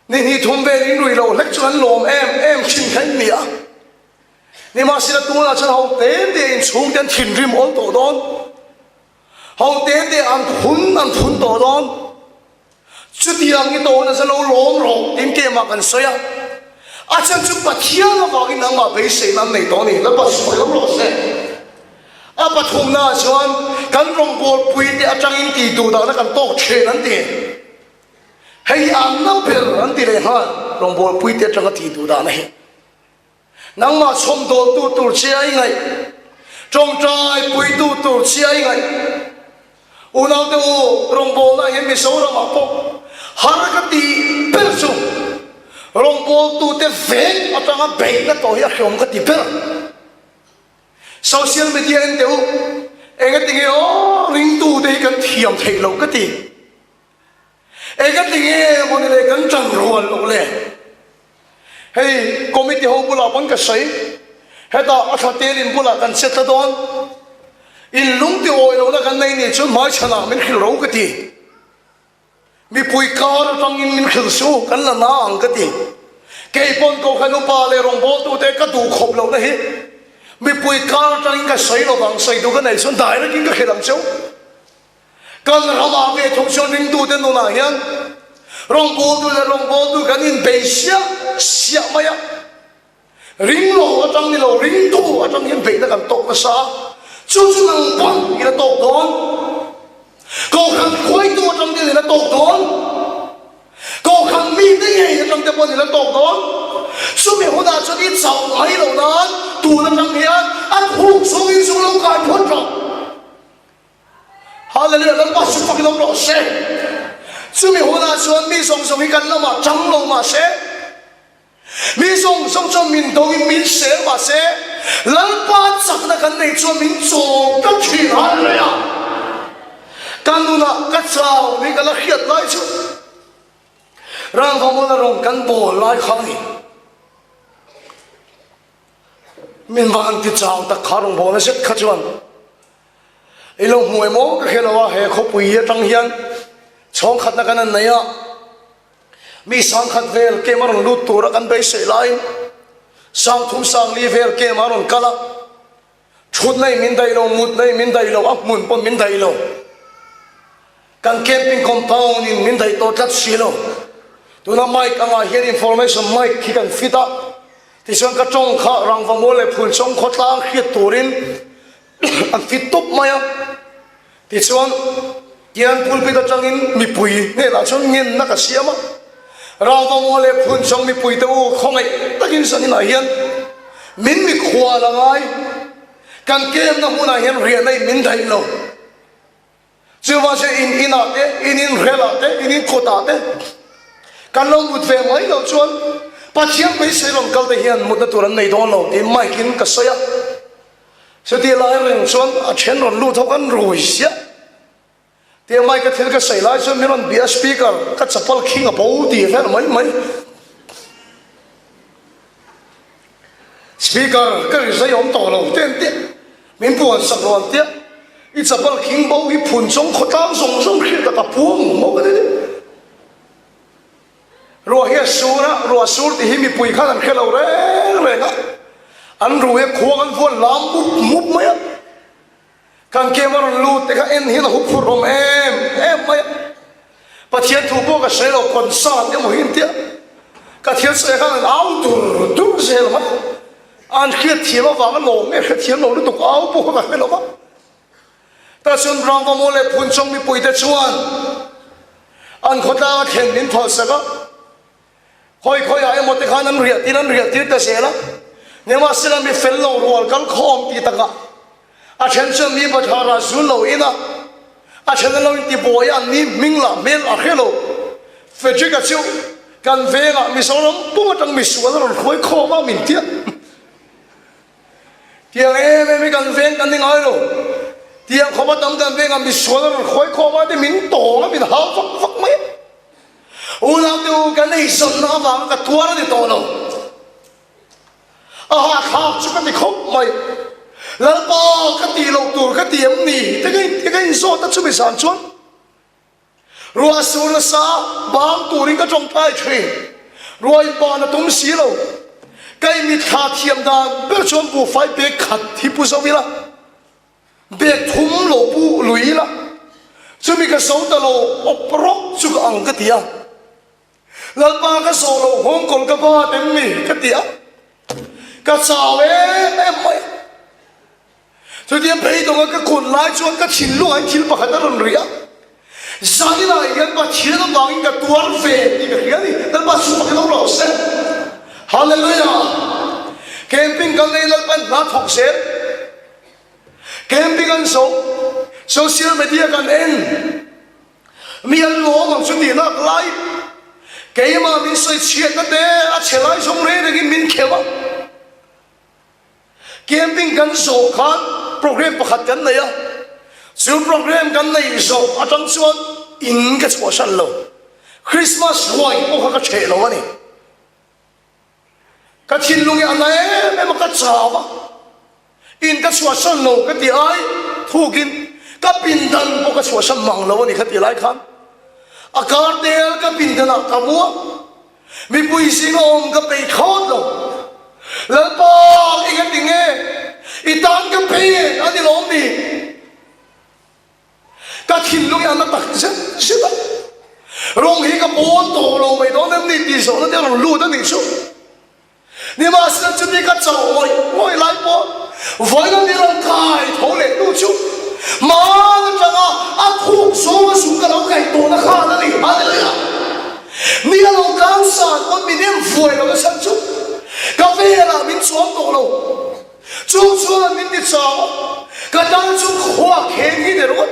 Ni hnih thum vel in rui lo hlek chu an lawm em em thin kha in ni a. Nimahsela tunah chuan ho te te in chhungte an thinrim awl tawh dawn. Ho te te an phun an phun tawh dawn. Chutiang i tawhna chu lo lawm rawh tiin keimah kan sawi a. A chhan chu Pathian avangin nangmah beiseina an nei tawh a ni. Lalpa sawi lo rawh se. A pathumnaah chuan kan rawngbawlpuite atangin tih duh dahna kan tawk thin an ti. Hei hi an na ber an ti leh nghal rawngbawlpuite atanga tih duh dahna hi. Nangmah chhawmdawltu tur che a i ngaih, tawngtai puitu tur che a i ngaih. Unaute u, rawngbawlna hian Mizoramah pawh har ka tih ber chu rawngbawltute veng atanga beihna tawh hi a hreawm ka ti ber. Social media en teh u, engatinge aw ringtute hi kan thiam theih loh ka ti. Engatinge mawni le kan ṭan rual loh le? Hei committee ho bulah pawn ka sawi, hetah a thla telin bulah kan che tla dawn. In lung ti awi lohna kan nei nih chuan hmaichhanah min hrilh ro ka ti. Mipui kar atangin min hrilh suh kan la na ang ka ti. Kei pawn Kohhran upa leh rawngbawltute ka duh khawp lohna hi mipui kar atangin ka sawi lovang, sawi duh ka nei chuan direct in ka hrilh ang cheu. Kan ramah ve thung chuan ringtute nunah hian rawngbawltu leh rawngbawltu kan inbei siah siah mai a, ringlo atang ni lo ringtu atang hian beihna kan tawk nasa a, chu chu nang pawn i la tawk dawn, Kohhran khuaitu atang te i la tawk dawn, Kohhran mite ngei atang te pawn i la tawk dawn, chumi hunah chuan i chauh mai loh nan tun atang hian a thuk chungin chu lo kai phawt rawh. Hallelujah, Lalpa chu fakin awm rawh se. Chumi hunah chuan mi zawng zawng hi kan lamah tang lo mah se, mi zawng zawng chuan min dawngin min sel mah se, Lalpa chakna kan nei chuan min chawm tlat thin. Hallelujah! Ka nunah ka chau ni ka la hriat lai chu rangva mawla rawng kan bawl lai kha a ni. Min van ti chau tak kha rawngbawlna zet kha chuan I lo hmu emaw ka hre lo a, he khawpui hi atang hian chhawng khatna kan han nei a, mi sangkhat vel kem a rawn lut tura kan beisei laiin sangthum sangli vel kem a rawn kal a, thutna in min daih lo, mutna in min daih lo, a hmun pawh min daih lo. Kan camping compound in min daih tawh tlat si lo. Tuna mic angah hian information mic hi kan fit a, tichuan ka tawng kha Rangvamual leh Phunchawng khawtlang hriat turin an fit tawp mai a. Tichuan tian pulpit atangin mipui hnenah chuan ngenna ka siam a, Rangvamual leh Phunchawng mipuite u khawngaih takin zaninah hian min mikhual a ngai, kan camp na hmunah hian riahna in min daih lo. Chuvang chuan in inah te, in inrel ah te, in inkawt ah te kan lo mut ve mai loh chuan. Pathian beisei rawn kal te hian mutna tur an nei dawn lo tiin mic in ka sawi a. Chuti lai reng chuan a then rawn lut ho kan rui ziah. Tia mic a thil ka sawi lai chuan min rawn bia speaker ka chapal khing a bo tih vel mai mai. Speaker ka ri zai awm tawh lo te an tia min puan sak lo an tia i chapal khing bo hi phun chawng khawtlang zawng zawng hriat a ka puang maw ka ti deuh. Ruah hi a sur a, ruah sur tih hi mipui khan an hre lo reng reng a, an rui a khuang an vuan lam mup mup mai a, kan kem a rawn lut te kha en hian a hup phurh awm em em mai a, Pathian thu pawh ka hre lo concert emaw hi an tia, ka thil sawi khan an au dur dur zel mai a, an hriatthiam avanga lawm nge hrethiam lo lutuk au pawh kha ka hre lo va. Tah chuan Rangvamaw leh Phunchawng mipuite chuan an khawtlanga thlen min phalsak a, khawi khawiah emaw te khan an riah tir an riah tir ta zel a, nimahsela mi fel lo rual kal khawm tih takah a then chuan mi bathlarah zun lo in a, a then an lo inti buai a, an ni hming lah hmel a hre lo. Frederick-a chu kan vengah Mizoram pum atang misual a rawn hruai khawm a min tia. Tiang em em hi kan veng kan ni ngai lo. Tiang khawpa tam kan vengah misual a rawn khawi khawm a te min tawng a min hau vak vak mai a. Unau te u kan eizawnna avanga ka tuar a ni tawh lo. A hahthlak chu ka ti khawp mai. Lalpa ka tih loh tur ka ti em ni te ka inzawt a chumi zan chuan. Ruah sur nasa bang turin ka tawngtai thin. Ruah in ban a tum si lo. Ka in mitthla thiam dan ber chuan buhfai bag khat hi pu zo ila, bag thum lo pu lui ila, chumi ka zo ta lo awp rawk chu ka ang ka ti a. Lalpa ka zawh loh nghawngkawl ka bat em ni ka ti a. Ka chau em em mai a. Chutia beidawng a ka kun lai chuan ka thinlungah hian thil pakhat a rawn ri a, Zaninah hian Pathian avangin ka tuar ve tih ka hria a ni. Lalpa chu fakin awm rawh se. Hallelujah! Camping kal nei Lalpan hna thawk zel. Camping an zo, social media kan en, mi an lawm ang chu tih lak lai, keimah min sawi chhiatna te a chhe lai zawng reng rengin min kheuh a. Camping kan zawh khan program pakhat kan nei a, chu program kan neih zawh atang chuan in ka chhuahsan lo. Christmas ruai pawh kha ka chheh lo a ni. Ka thinlung hi a na em em a, ka chau a, in ka chhuahsan lo ka ti ai thukin ka pindan pawh ka chhuahsan mang lo a ni kha ti lai khan. A kar tel ka pindanah ka mu a. Mipui zinga awm ka peih thlawt lo. Lalpa, eng a ti nge? I tan ka pe a ni lawm ni? Ka thinlung hi a na tak zet zet a. Rawng hi ka bawl tawh lo mai dawn em ni tih zawhna te a rawn lut a nih chu. Nimahsela chuti ka chauh ngawih ngawih lai pawh vawiin ni rawn kai tho leh hnu chu hmaan atanga a khuk zawnga zung ka lo kaih tawhna khan a ni. Hallelujah! Ni a lo tlang san pawn min em vuai lo nachhan chu ka velah min chuang tawh lo. Chu chuan min ti chau a, ka tan chu khua kheng hi ni ringawt.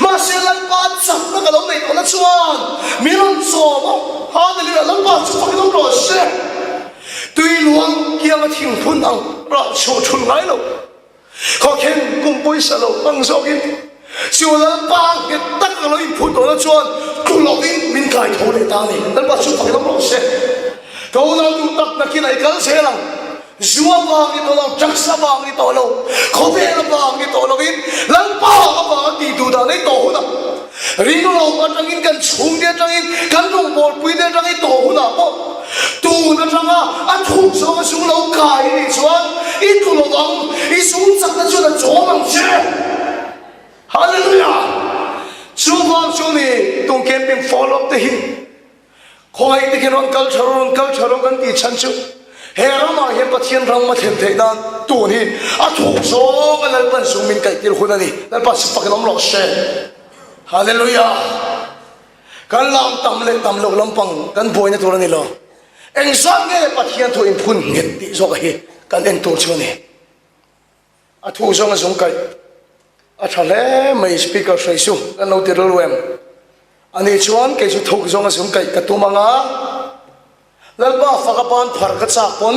Mahse Lalpa chakna ka lo neih tawhna chuan min rawn chawm a, Hallelujah, Lalpa chu fakin awm rawh se. Tui luang kianga thingphun ang rah chhuah thun ngai lo, khawkhen kum pawisa lo ang zawkin chu Lalpa nghet tak ka lo inphut tawhna chuan tlu lovin min kai tho leh ta a ni. Lalpa chu fakin awm rawh se. Ka unau duh tak nakin a i kal zel ang. Zu avang ni tawh lo, drugs avang ni tawh lo, khawvel avang ni tawh lovin Lalpa avanga tih duh dan ei tawh hunah, ringlo atangin kan chhungte atangin, kan rawngbawlpuite atang ei tawh hunah pawh tun atanga a thuk zawnga zung lo kai i nih chuan i tlu lo ang, i zung chakna chuan a chawm ang che. Hallelujah! Chuvang chu ni tung camping follow up te hi. Khawngaih takin rawn kal tha rawh, rawn kal tha rawh kan tih chhan chu he ramah hian Pathian ram a thlen theih nan tun hi a thuk zawnga Lalpan zung min kaih tir hun a ni. Lalpa chu fakin awm rawh se. Hallelujah! Kan lam tam leh tam loh lampang kan buaina tur a ni lo. Engzat nge Pathian thu inphun nghet tih zawk hi kan en tur chu a ni. A thu zawng a zung kaih a tha hle mai speaker hruai su kan lo ti rilru em? Ani chuan kei chu thuk zawng a zung kaih ka tum ang a. Lalpa fak a pan phar ka chak pawn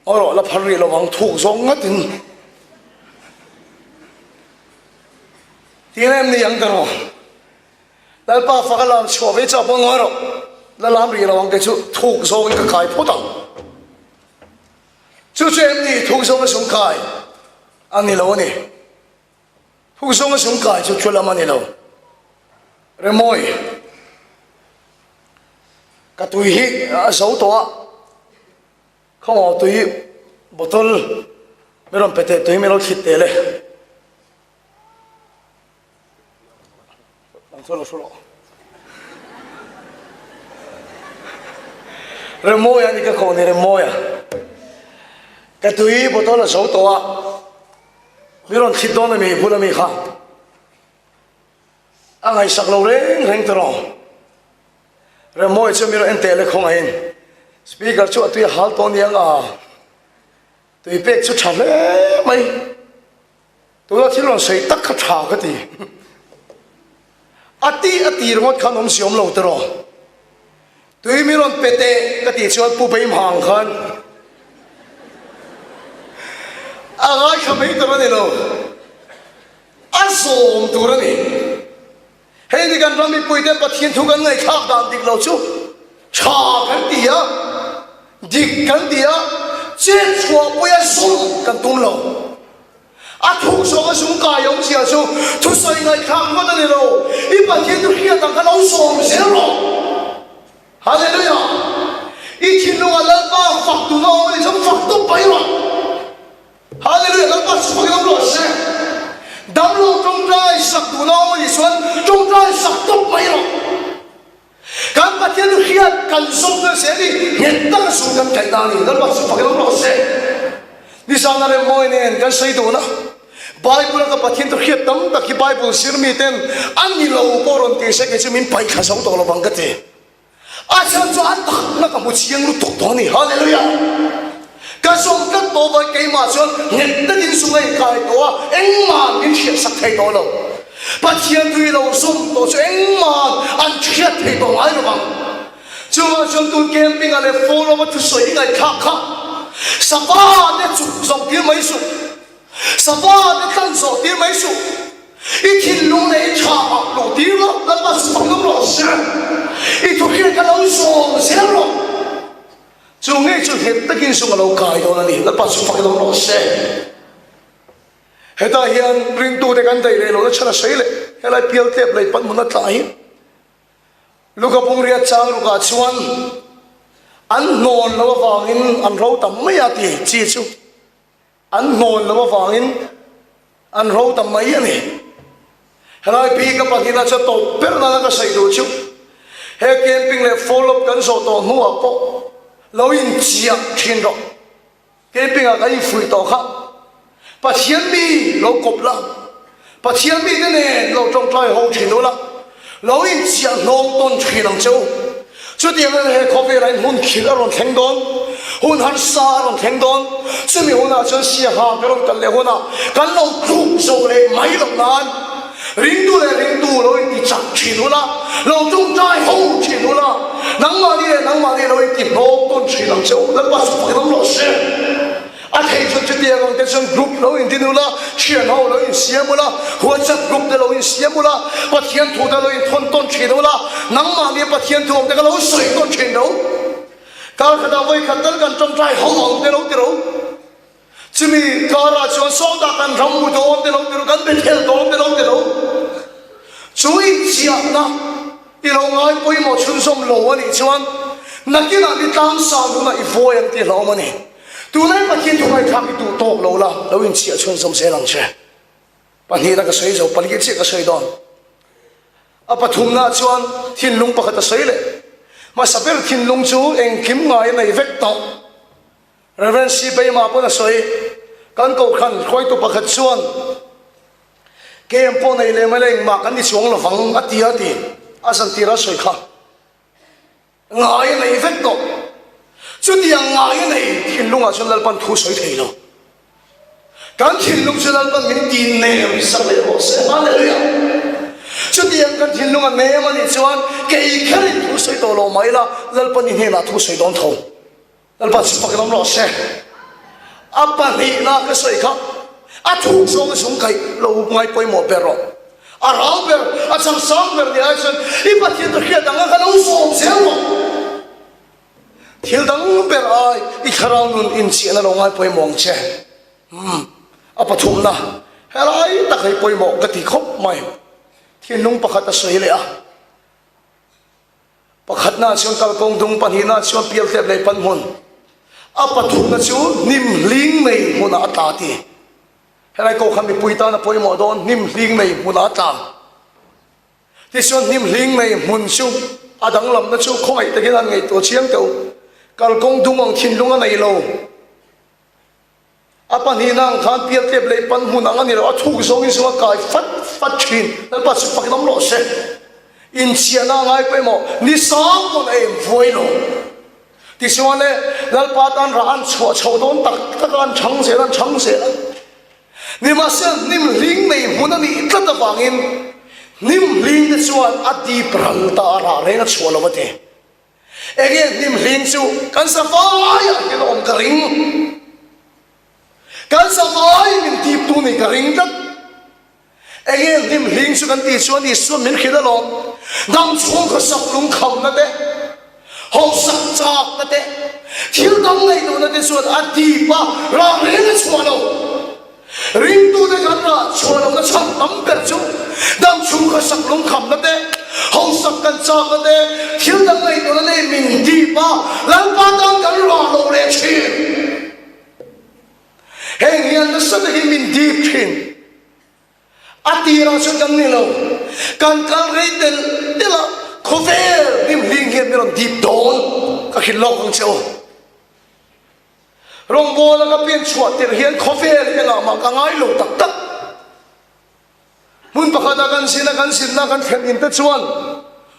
aw rawh la phar rih lo ang thuk zawng ngatin tihna em ni ang ta rawh. Lalpa fak a lam chhuah ve chak pawn ngawi rawh la lam rih lo ang kei chu thuk zawngin ka kai phawt ang. Chu chu em ni thuk zawnga sum kai a ni lo a ni. Thuk zawnga sum kai chu thu lam a ni lo. Remawi, ka tui hi a zo tawh a, khawngawh tui bottle mi rawn pe teh tui mi lo thlit teh le. Nang chuan lo hru rawh. Remawia ni ka koh ni Remawia. Ka tui bottle a zo tawh a, mi rawn thlit dawn a mi bula mi kha. A ngaihsak lo reng reng ta rawh. Remawia chuan mi rawn en teh le khawngaihin. Speaker chu a tui a hal tawh aniang a, tui pek chu tha hle mai. Tuna thil rawn sawi tak kha tha ka ti. A ti a ti ringawt khan awm si awm lo tiraw. Tui mi rawn pe teh ka tih chuan Pu Beimhang khan a ngaithla mai tur a ni lo. A zawm tur a ni. Hei ni kan ram mipuite Pathian thu kan ngaihthlak dan dik lo chu tha kan ti a, dik kan ti a, chet chhuahpuia zum kan tum lo. A thuk zawng a zum kai awmzia chu thusawi ngaihthlak ngawt a ni lo, i Pathian thu hriat ang kha lo zawm zel rawh. Hallelujah! I thinlungah Lalpa fak duhna awm a nih chuan fak tawp mai rawh. Hallelujah Lalpa chu fakin awm rawh se. Damlo tawngtai sak duhna awm a nih chuan tawngtai sak tawp mai rawh. Kan Pathian chu hriat kan zawmna zel hi nghet taka chu kan kaih ta a ni. Lalpa chu fakin awm rawh se. Nizana Remmawi nen kan sawi dun a, Bible a ka Pathian chu hriat tam tak hi Bible zir mi ten a ni lo pawh rawn ti se kei chu min paih thla zo tawh lovang ka ti. A chhan chu a takna ka hmu chiang lutuk tawh a ni. Hallelujah! Ka zawm tlat tawh vawi keimah chuan nghet takin chu ngei kai tawh a, engmah min hriatsak thei tawh lo. Pathian tui lo zawm tawh chu engmah an hriat thei tawh ngai lo ang. Chuvang chuan tun camping ah leh forum a thusawi i ngaihthlak kha sava te chuk zawh tir mai suh. Sava te tlan zawh tir mai suh. I thinlung leh i tha ah luh tir la, Lalpa chu fak ngam rawh se. I thuhriat kha lo zawm zel rawh. Chu ngei chu nghet takin sum a lo kai dawn a ni, Lalpa chu fak ngam rawh se. Hetah hian ringtute kan daih leh lohna chhan a sawi leh helai pialtlep lei pan hmun a tla hi Luka pungriat chang rukah chuan an hnawn loh avangin an ro tam mai a ti chi chu. An hnawn loh avangin an ro ta mai a ni. Helai bik a pahnihna chu tawp ber nana ka sawi duh chu he camping leh follow up kan zawh tawh hnuah pawh lo inchiah thin rawh. Camping ah kan infuih tawh kha Pathian mi lo kawp la, Pathian mite nen lo tawngtai ho thin ula, lo inchiah hnawng tawn thin ang che u. Chutiang in he khawvelah in hun khirh a rawn thleng dawn, hun harsa a rawn thleng dawn. Chumi hunah chuan siaha ka rawn kal leh hunah kan lo tluk zo leh mai loh nan ringtu leh ringtu lo inti chak thin ula, lo tawngtai ho thin ula, nangmahni leh nangmahni lo inti hnawng tawn thin ang che u. Lalpa chu fakin awm rawh se. A thei chuan chutiang ang te chuan group lo in din ula, thian ho lo in siam ula, WhatsApp group te lo in siam ula, Pathian thu te lo in thawn tawn thin ula, nangmahni Pathian thu awm te kha lo sawi tawn thin lo. Kar khatah vawi khat tal kan tawngtai ho ang te lo ti ro. Chumi karah chuan sawtah kan ram mu dawn te lo ti ro, kan Bethel dawn te lo ti ro. Chu inchiahna i lo ngai pawimawh chhunzawm lo a nih chuan nakinah ni tlangsang hunah i vawi ang tih hlauhawm a ni. Tunlai Pathian thu ngaihthlak i duh tawk lo la, lo inchhiah chhunzawm zel ang che. Pahnihna ka sawi zo, pali chiah ka sawi dawn. A pathumna chuan thinlung pakhat a sawi leh. Hmasa ber thinlung chu engkim ngai a nei vek tawh. Rev. C. Beima pawn a sawi, Kan kohhran hruaitu pakhat chuan KM pawh nei leh mai la engmah kan ni chuang lovang a ti a ti. A zantir a sawi kha. Ngai a nei vek tawh. Chutiang ngai a nei thinlungah chuan Lalpan thu sawi thei lo. Kan thinlung chu Lalpan min ti nem sak leh rawh se. Hallelujah! Chutiang kan thinlung a nem a nih chuan kei kherin thu sawi tawh lo mai ila, Lalpa ni hnenah thu sawi dawn tho. Lalpa chu fak in awm rawh se. A pahnihna ka sawi kha a thuk zawng a sung kaih lo ngai pawimawh ber rawh. A rau ber, a chang sang ber ni ai chuan i Pathian ka hriat ang a ka lo zawm zel rawh. Thil dang ber ai i thlarau nun inchiahna lo ngai pawimawh ang che. Umm, a pathumna helai tak hi pawimawh ka ti khawp mai. Thinlung pakhat a sawi leh a. Pakhatna chuan kalkawng dung, pahnihna chuan pialtlep leh pan hmun, a pathumna chu hnim hling nei hmunah a tla ti. Helai kawh kha mipui tan a pawimawh dawn, hnim hling nei hmunah a tla. Tichuan hnim hling nei hmun chu a danglamna chu khawngaih takin han ngaihtuah chiang teh u. Kalkawng dung ang thinlung a nei lo. A pahnihna ang khan pialtlep leh pan hmun ang a ni lo, a thuk zawngin zawng a kai fat fat thin. Lalpa chu fak lam rawh se. Inchhiahna a ngai pawimawh, ni sang pawn a em vuai lo. Tichuan le, Lalpa tan rah an chhuah chho dawn tak tak a, an chhang zel a, an chhang zel a. Nimahsela hnim hling nei hmun a nih tlat avangin hnim hling te chuan a dip ral ta a, rah reng a chhuah lo a ti. Enge hnim hling chu kan savaiah hian a awm ka ring. Kan savai min tip tu nih ka ring tlat. Enge hnim hling chu kan tih chuan Isua min hrilh alawm. Dam chhung khawsak lungkhamna te, hausak chakna te, thil dang ngaihtuahna te chuan a dip a, rah reng a chhuah lo. Ringtute kan rah chhuah lohna chhan tam ber chu dam chhung khawsak lungkhamna te, hausak kan chakna te, thil dang ngaihtuahna nei min dip a, Lalpa tan kan rah loh leh thin. Heng hian nasa takin min dip thin. A tirah chuan kan ni lo, kan kal rei tel tel a, khawvel hlimhling hian min rawn dip dawn ka hrilh lawk ang che u. Rawngbawla ka pian chhuah tirh hian khawvel hi engah mah ka ngai lo tak tak. Hmun pakhata kan zin a, kan zinna kan thlen in te chuan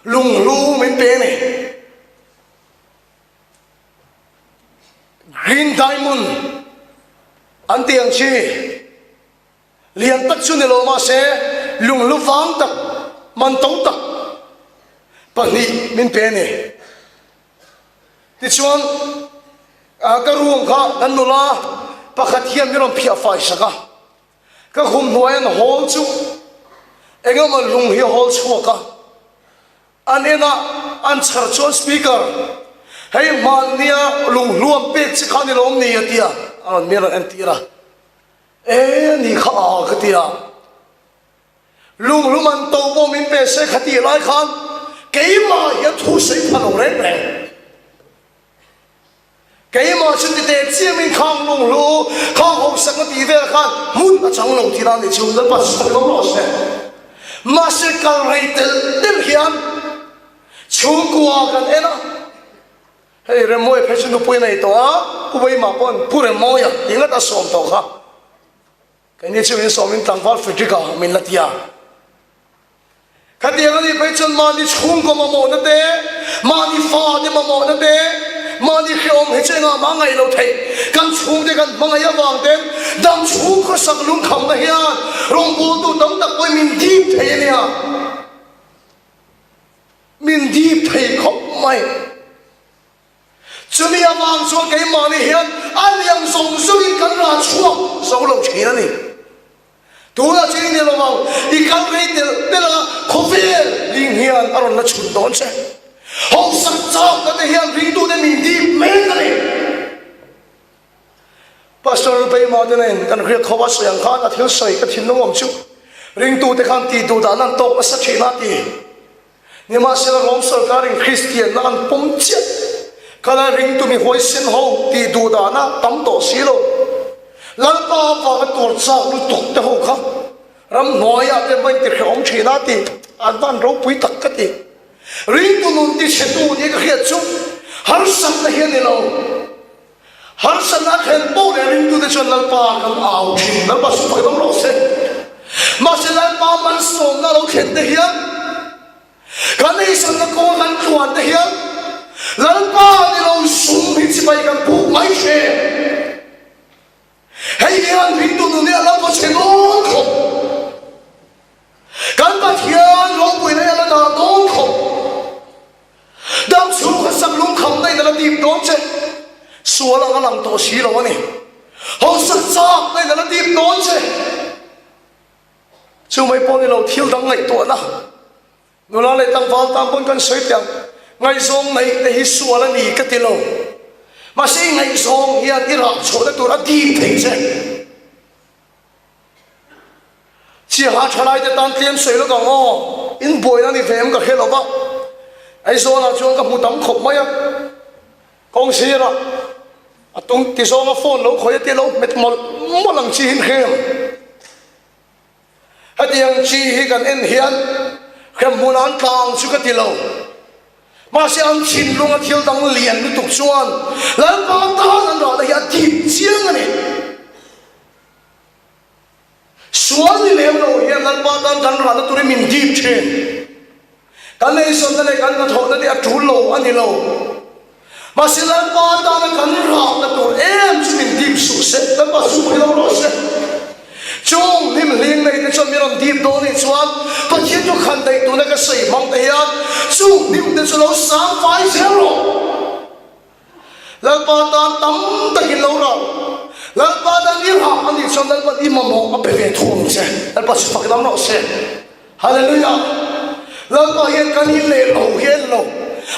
lunghlu min pe a ni. Green Diamond an tih ang chi lian tak chu ni lo mahse lunghlu vang tak, man to tak pahnih min pe a ni. Tichuan, ka room kha kan nula pakhat hian min rawn phiah fai sak a, ka khum hnuai an hawl chu engemaw lung hi a hawl chhuak a, an en a, an chhar chuan speaker, hei hmannia lung hluam pek che kha ni lawm ni a ti a, a rawn min rawn entir a, e ni kha a ka ti a. Lunglum an to pawh min pe se kha tih lai khan keimah hian thu sawi pha lo reng reng. Keimah chu ti teh chiamin khang lunghlu, khang hausak na tih vel khan hmun a chang lo tih dan nih chu Lalpa chu sawi lo rawh se. Mahse kal rei telh telh hian chhungkua kan en a, hei Remmawia phei chu nupui a nei tawh a, Pu Weimah paw'n Pu Remmawia tih ngat a sawm tawh kha. Keini chu min sawmin tlangval Frederick-a min la ti a. Khatiang a nih phei chuan mahni chhungkaw mamawhna te, mahni fate mamawhna te, mahni hrehawm hi chu engah mah ngaih lo theih. Kan chhungte kan hmangaih avang ten dam chhung khawsak lungkhamna hian rawngbawltu tam tak pawhin min dip thei a nia. Min dip thei khawp mai. Chumi avang chuan keimahni hian a liam zawng zawngin kan rah chhuak zo lo thin a ni. Tunah chuan i ni lo ang, i kal rei telh telh a, khawvel ling hian a rawn la chhun dawn che. Hausak chakna te hian ringtute min dip mek a ni. Pastor Rupeima te nen kan riak kho a sawi ang khan a thil sawi ka thinlung awm chu ringtute khan tih duh dan an tawk nasa thin a ti. Nimahsela Rom sorkarin Kristianna an pawm chiah khala ringtu mi huaisen ho tih duh dana tam tawh si lo. Lalpa avanga tuar chak lutuk te ho kha ramhnuaiah te hma intihrehawm thin a ti an van ropui tak ka ti. Ringtu nun tichhetu nia ka hriat chu harsatna hi a ni lo. Harsatna a thlen poh leh ringtute chuan Lalpa kan au thin, Lalpa chu fak dam rawh se. Mahse Lalpa malsawmna a lo thlen te hian, kan eisanna kawnga kan tluan te hian, Lalpa ni lo sum hi chibai kan puk mai thin. Hei hian ringtu nun hi a lo va chhe dawn khawp. Kan Pathian ro. Sual ang a lang tawh si lo a ni. Hausa chak na in a la dip dawn che. Chu mai pawh ni lo thil dang ngaihtuahna nula leh tlangval tan pawn kan sawi teh ang. Ngaihzawng neih te hi sual a ni ka ti lo. Mahse i ngaihzawng hian i rah chhuahna tur a dip thei che. Chiaha thalaite tan tlem sawi lawk ang aw, in buaina ni ve em ka hre lo va, Aizawlah chuan ka hmu tam khawp mai a, kawng sirah a tung ti zawnga phone lo khawih a tia lo hmet mawlh mawlh ang chi hi in hrem. Hetiang chi hi kan en hian hremhmun an tla ang chu ka ti lo, mahse an thinlunga thil dang lian lutuk chuan Lalpa tan an rahna hi a dip chiang a ni. Sual ni lem lo hian Lalpa tan kan rahna turin min dip thin. Kan eizawnna leh kan hnathawhna te a tul lo a ni lo. Mahse Lalpa tana kan rahna tur em chu min dip suh se, Lalpa chu pui lo rawh se. Chung hlim hling nei te chuan min rawn dip dawn nih chuan Pathian chu khan daih tuna ka sawi hmang te hian chung hlim te chu lo sang fai zel rawh. Lalpa tan tam takin lo rah. Lalpa tan i rah a nih chuan Lalpan i mamawh a pe ve thu ang che. Lalpa chu fak dang rawh se. Hallelujah! Lalpa hian kan in leh lo hi a en lo.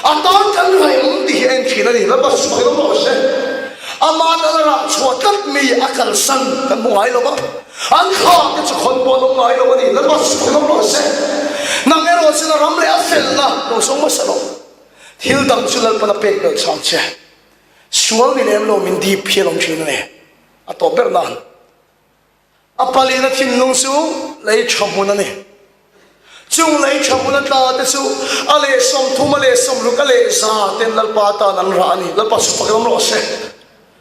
A tan kan rah em tih hi a en thin a ni. Lalpa chu fak dang rawh se. Ama tan a rah chhuah tlat mi a kalsan kan hmu ngai lo va. An thla te chu khawn pawh an awm ngai lo a ni. Lalpa chu fak dang rawh se. Nang erawh chuan a ram leh a felna lo zawng hmasa lo. Thil dang chu Lalpan a pek belh chang che. Sual ni lem lo min dip hi a lawm thin a ni. A tawp ber nan. A palina thinlung chu lei tha hmun a ni. Chung lei tha hmun a tla te chu a leh 30, a leh 60, a leh 100 ten Lalpa tan an rah a ni. Lalpa chu fak lam rawh se.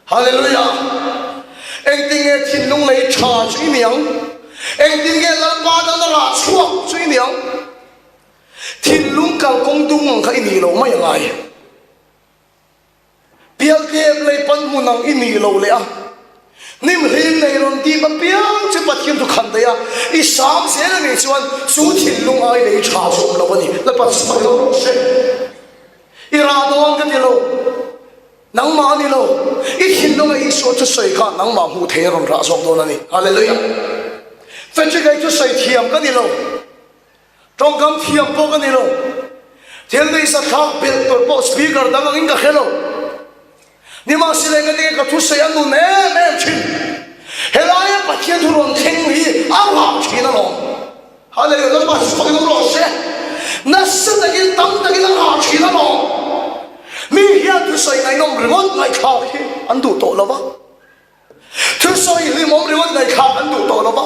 Hallelujah! Engtin nge thinlung lei tha chu i ni ang? Engtin nge Lalpa tan a rah chhuak chu i ni ang? Thinlung kalkawng dung ang kha i nih loh mai a ngai. Pialtlep lei pan hmun ang i nih loh leh a, hnim hlim nei rawn dip apiang chu Pathian thu khan daih a, i sang zel a nih chuan chu thinlung ai lei tha chu awm lo a ni. Lalpa chu fak lo rawh se. I rah dawn ka ti lo. Nangmah a ni lo. I thinlunga Isua thusawi kha nangmah hmuh thei a rawn rah zawk dawn a ni. Hallelujah. Frederick ai thusawi thiam ka ni lo. Tawngkam thiam pawh ka ni lo. Thil nuihza thlak belh tur pawh speaker dang angin ka hre lo. Nimahsela engati nge ka thusawi a nun em em thin. Helaia Pathian thu rawn thleng hi a rah thin alawm. Hallelujah, Lalpa chu fakin awm rawh se. Nasa takin tam takin a rah thin alawm. Mi hian thusawi ngaihnawm ringawt ngaihthlak hi an duh tawh lo va. Thusawi hlimawm ringawt ngaihthlak an duh tawh lo va,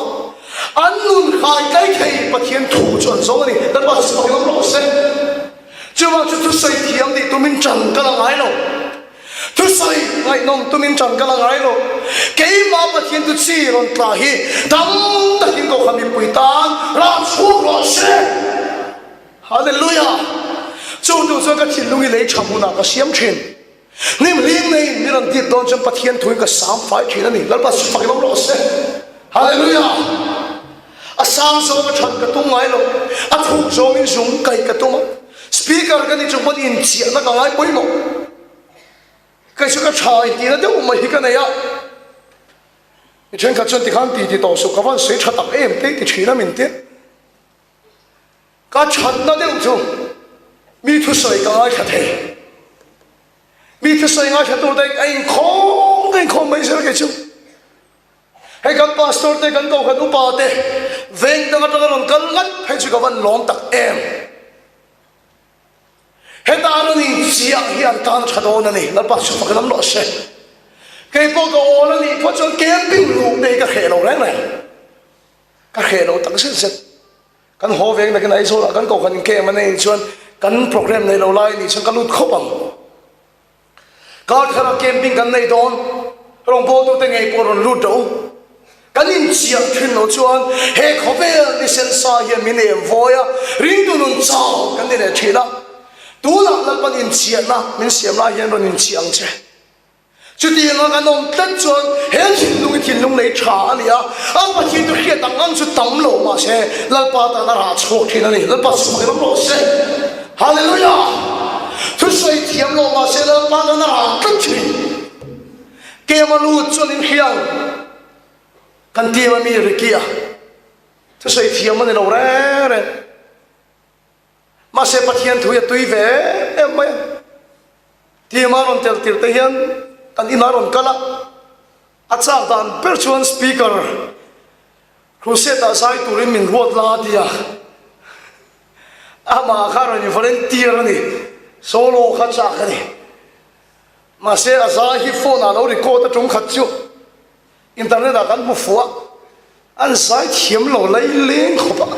an nun khai tlai thei Pathian thu chu an zawng a ni. Lalpa chu fak lam rawh se. Chuvang chu thusawi thiam nih tumin ṭan ka la ngai lo. Thusawi ngaihnawm tumin ṭan ka la ngai lo. Keimah Pathian chu chi rawn tla hi tam takin Kohhran mipui tan rah chhuak rawh se. Hallelujah! Chu tur chuan ka thinlung hi lei ṭha hmunah ka siam ṭhin. Hnim hlim neiin mi rawn dip dawn chuan Pathian thuin ka sang fai thin a ni. Lalpa chu fak ilo rawh se. Hallelujah! A sang zawng a that ka tum ngai lo. A thuk zawngin zung kaih ka tum a. Speaker ka ni chung pawn inchiahna ka ngai pawimawh. Kei chu ka tha intihna deuh mai hi ka nei a. Mi thenkhat chuan tikhan ti ti tawh suh ka van sawi tha tak em te ti thin a min ti. Ka thatna deuh chu mi thusawi ka ngaithla thei. Mi thusawi ngaithla tur te a inkhawm ka inkhawm mai zel kei chu. Hei kan pastor te kan kohhran upa te veng dang atanga rawn kal ngat phei chu ka van lawm tak em. Heta a rawn inchiah hi an tan tha dawn a ni. Lalpa chu fak lam rawh se. Kei pawh ka awl a nih phawt chuan camping luh te hi ka hreh lo reng reng. Ka hreh lo tak zet zet. Kan haw veng nakin Aizawlah kan kohhran in camp a nei chuan kan program nei lo lai anih chuan ka lut khawp ang. Kar thara camping kan nei dawn, rawngbawltute ngei pawh rawn lut rawh u. Kan inchiah thin lo chuan he khawvel ni sensa hian min em vawi a, ringtu nun chau kan ni leh thin a. Tunah Lalpan inchiahna min siam lai hian rawn inchiah ang che. Chutianga kan awm tlat chuan he thinlung hi thinlung nei tha a ni a, a Pathian chu hriat ang ang chu tam lo mahse Lalpa tan a rah chhuak thin a ni. Lalpa chu fak ram rawh se. Hallelujah! Thusawi thiam lo mahse Lalpa tan a rah tlat thin. Kema lut chuan in hria ang. Kan team a mi Ricky-a thusawi thiam a ni lo reng reng. Mahse Pathian thu hi a tui ve em em mai a. Team a rawn tel tir te hian kan inah a rawn kal a. A chak dan ber chuan speaker crusade ah zai turin min ruat la a ti a. Amah kha rawn in volunteer a ni. Solo kha chak a ni. Mahse a zai hi phone ah lo record a tum khat chu internet ah kan hmu fuh a, an zai thiam lo lai leng khawp a.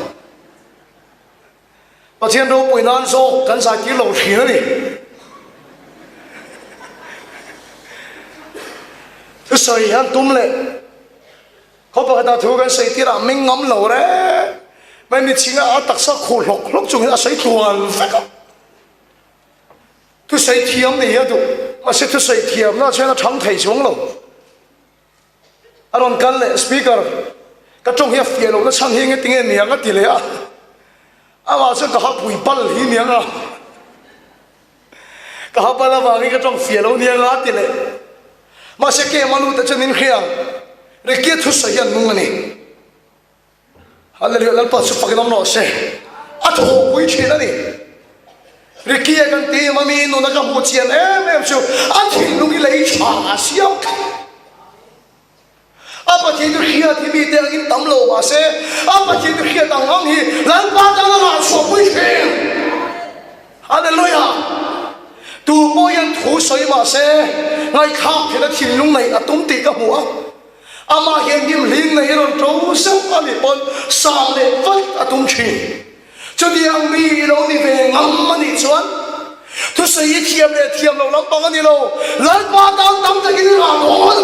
Pathian ropui nan zawk kan zai tir lo thin a ni. Thusawi hian tum leh khaw pakhatah thu kan sawi tirah meng ngam lo reng mai mitchhinga a taksa khuh hlawk hlawk chungin a sawi tluan vek a. Thusawi thiam ni hi a duh, mahse thusawi thiamna chuan a thang thei chuang lo. A rawn kal leh, Speaker, ka tawng hi a fiah lohna chhan hi engeti nge niang a ti leh a. Amah chuan ka ha pui bal hi niang a, ka ha bal avangin ka tawng fiah lo niang a a ti leh. Mahse kem a lut ah chuan min hria ang, Ricky-a thusawi hi an nung a ni. Hallelujah Lalpa chu fakin awm rawh se. A thawhpui thin a ni. Ricky-a kan ti em a mi nuna ka hmuh chian em em chu a thinlung hi lei tha a siam tlat. A Pathian chu hriat hi mite angin tam lo mah se a Pathian chu hriat ang ang hi Lalpa tan a rah chhuahpui thin. Hallelujah! Tu pawh hian thu sawi mah se ngaihthlak theihna thinlung neih a tum tih ka hmu a. Amah hian hnim hling nei rawn ṭo zeuh a nih pawn sang leh vat a tum ṭhin. Chutiang mi i lo ni ve ngam a nih chuan thusawi i thiam leh thiam lo lampang a ni lo, Lalpa tan tam takin i rah dawn.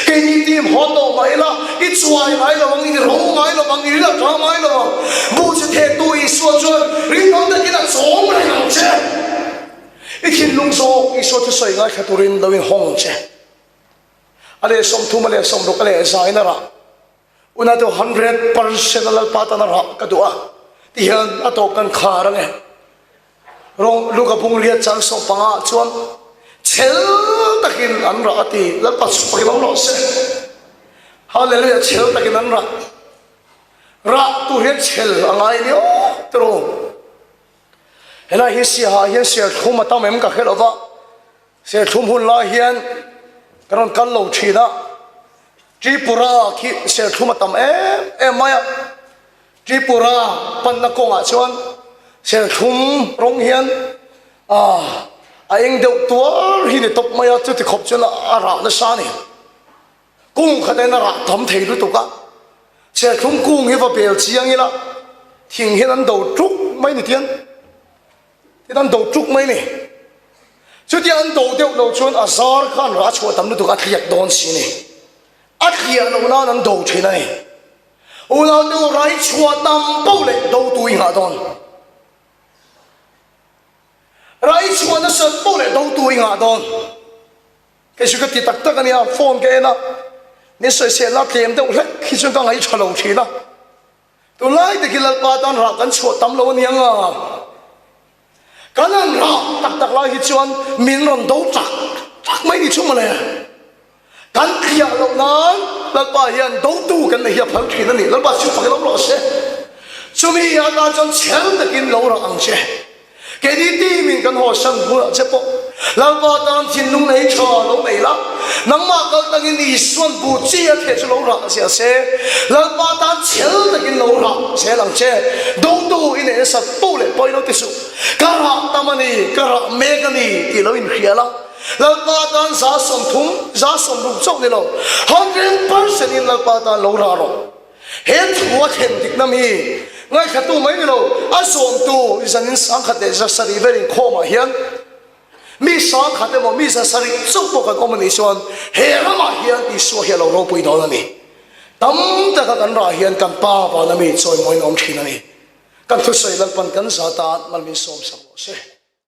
Keini team haw tawh mah ila, i chuai ngai lo ang, i ro ngai lo ang, i ril a ṭha ngai lo ang. Buh chi thehtu Isua chuan rinawm takin a chawm reng ang che. I thinlung zawk Isua thusawi ngaithla turin lo inhawng ang che. A leh 30 a leh 60 a leh zain a rah. Una chu 100% a Lalpa tan a rah ka duh a ti hian a tawp kan khar ange. Rawng Luka bung riat chang 15 ah chuan chhel takin an rah a ti. Lalpa chu fakin awm rawh se. Hallelujah chhel takin an rah. Rah tur hian chhel a ngai nia tiraw. Helai hi siaha hian serthlum a tam em ka hre lova. Serthlum hun lai hian kan rawn kal lo thin a, Tripura khi serthlum a tam em em mai a, Tripura panna kawngah chuan serthlum rawng hian ah a eng deuh tuar hi ni tawp mai a, chuti khawp chuan a rah nasa a ni. Kung khat en a rah tam thei lutuk a, serthlum kung hi va bel chiang ila thing hian an do tuk mai ni tiang. Tin an do tuk mai ni. Chutia an do deuh lo chuan a zar khan rah chhuah tam lutuk a tliak dawn si ni. A tliah loh nan an do thin a ni. Unau te u rai chhuah tam poh leh do tu i nghah dawn. Rai chhuah nasat poh leh do tu i nghah dawn. Kei chu ka ti tak tak a nia, phone ka en a, min sawisel a tlem deuh hlek hi chuan ka ngaihṭha lo thin a. Tunlai te khi Lalpa tan rah kan chhuah tam lo aniang a, kan han rah tak tak lai hi chuan min rawn do tak tak mai ni chu mawle. Kan tliah loh nan Lalpa hian dotu kan nei hi a phal thin a ni. Lalpa chu fak in awm rawh se. Chumi atan chuan chhel takin lo rah ang che. Keini team in kan haw san bulah che pawh Lalpa tan thinlung nei tha lo nei la, nangmah kal tangin Isuan buh chi a theh chu lo rah ziah se, Lalpa tan chhel takin lo rah zel ang che, dotu i neih nasat poh leh pawh i lo ti suh, ka rah tam a ni, ka rah mek a ni tih lo inhria la, Lalpa tan 30%, 60% chauh ni lo, 100% in Lalpa tan lo rah rawh. He thu a thlen dikna mi ngaihthatu mai ni lo, a zawmtu zanin 1170 vel inkhawmah hian mi 1000 emaw mi 700 chauh pawh kan awm a nih chuan he ramah hian Isua hi a lo ropui dawn a ni. Tam taka kan rah hian kan Pa vana mi chawimawiin a awm thin a ni. Kan thusawi Lalpan kan zata mal min sawmsak rawh se.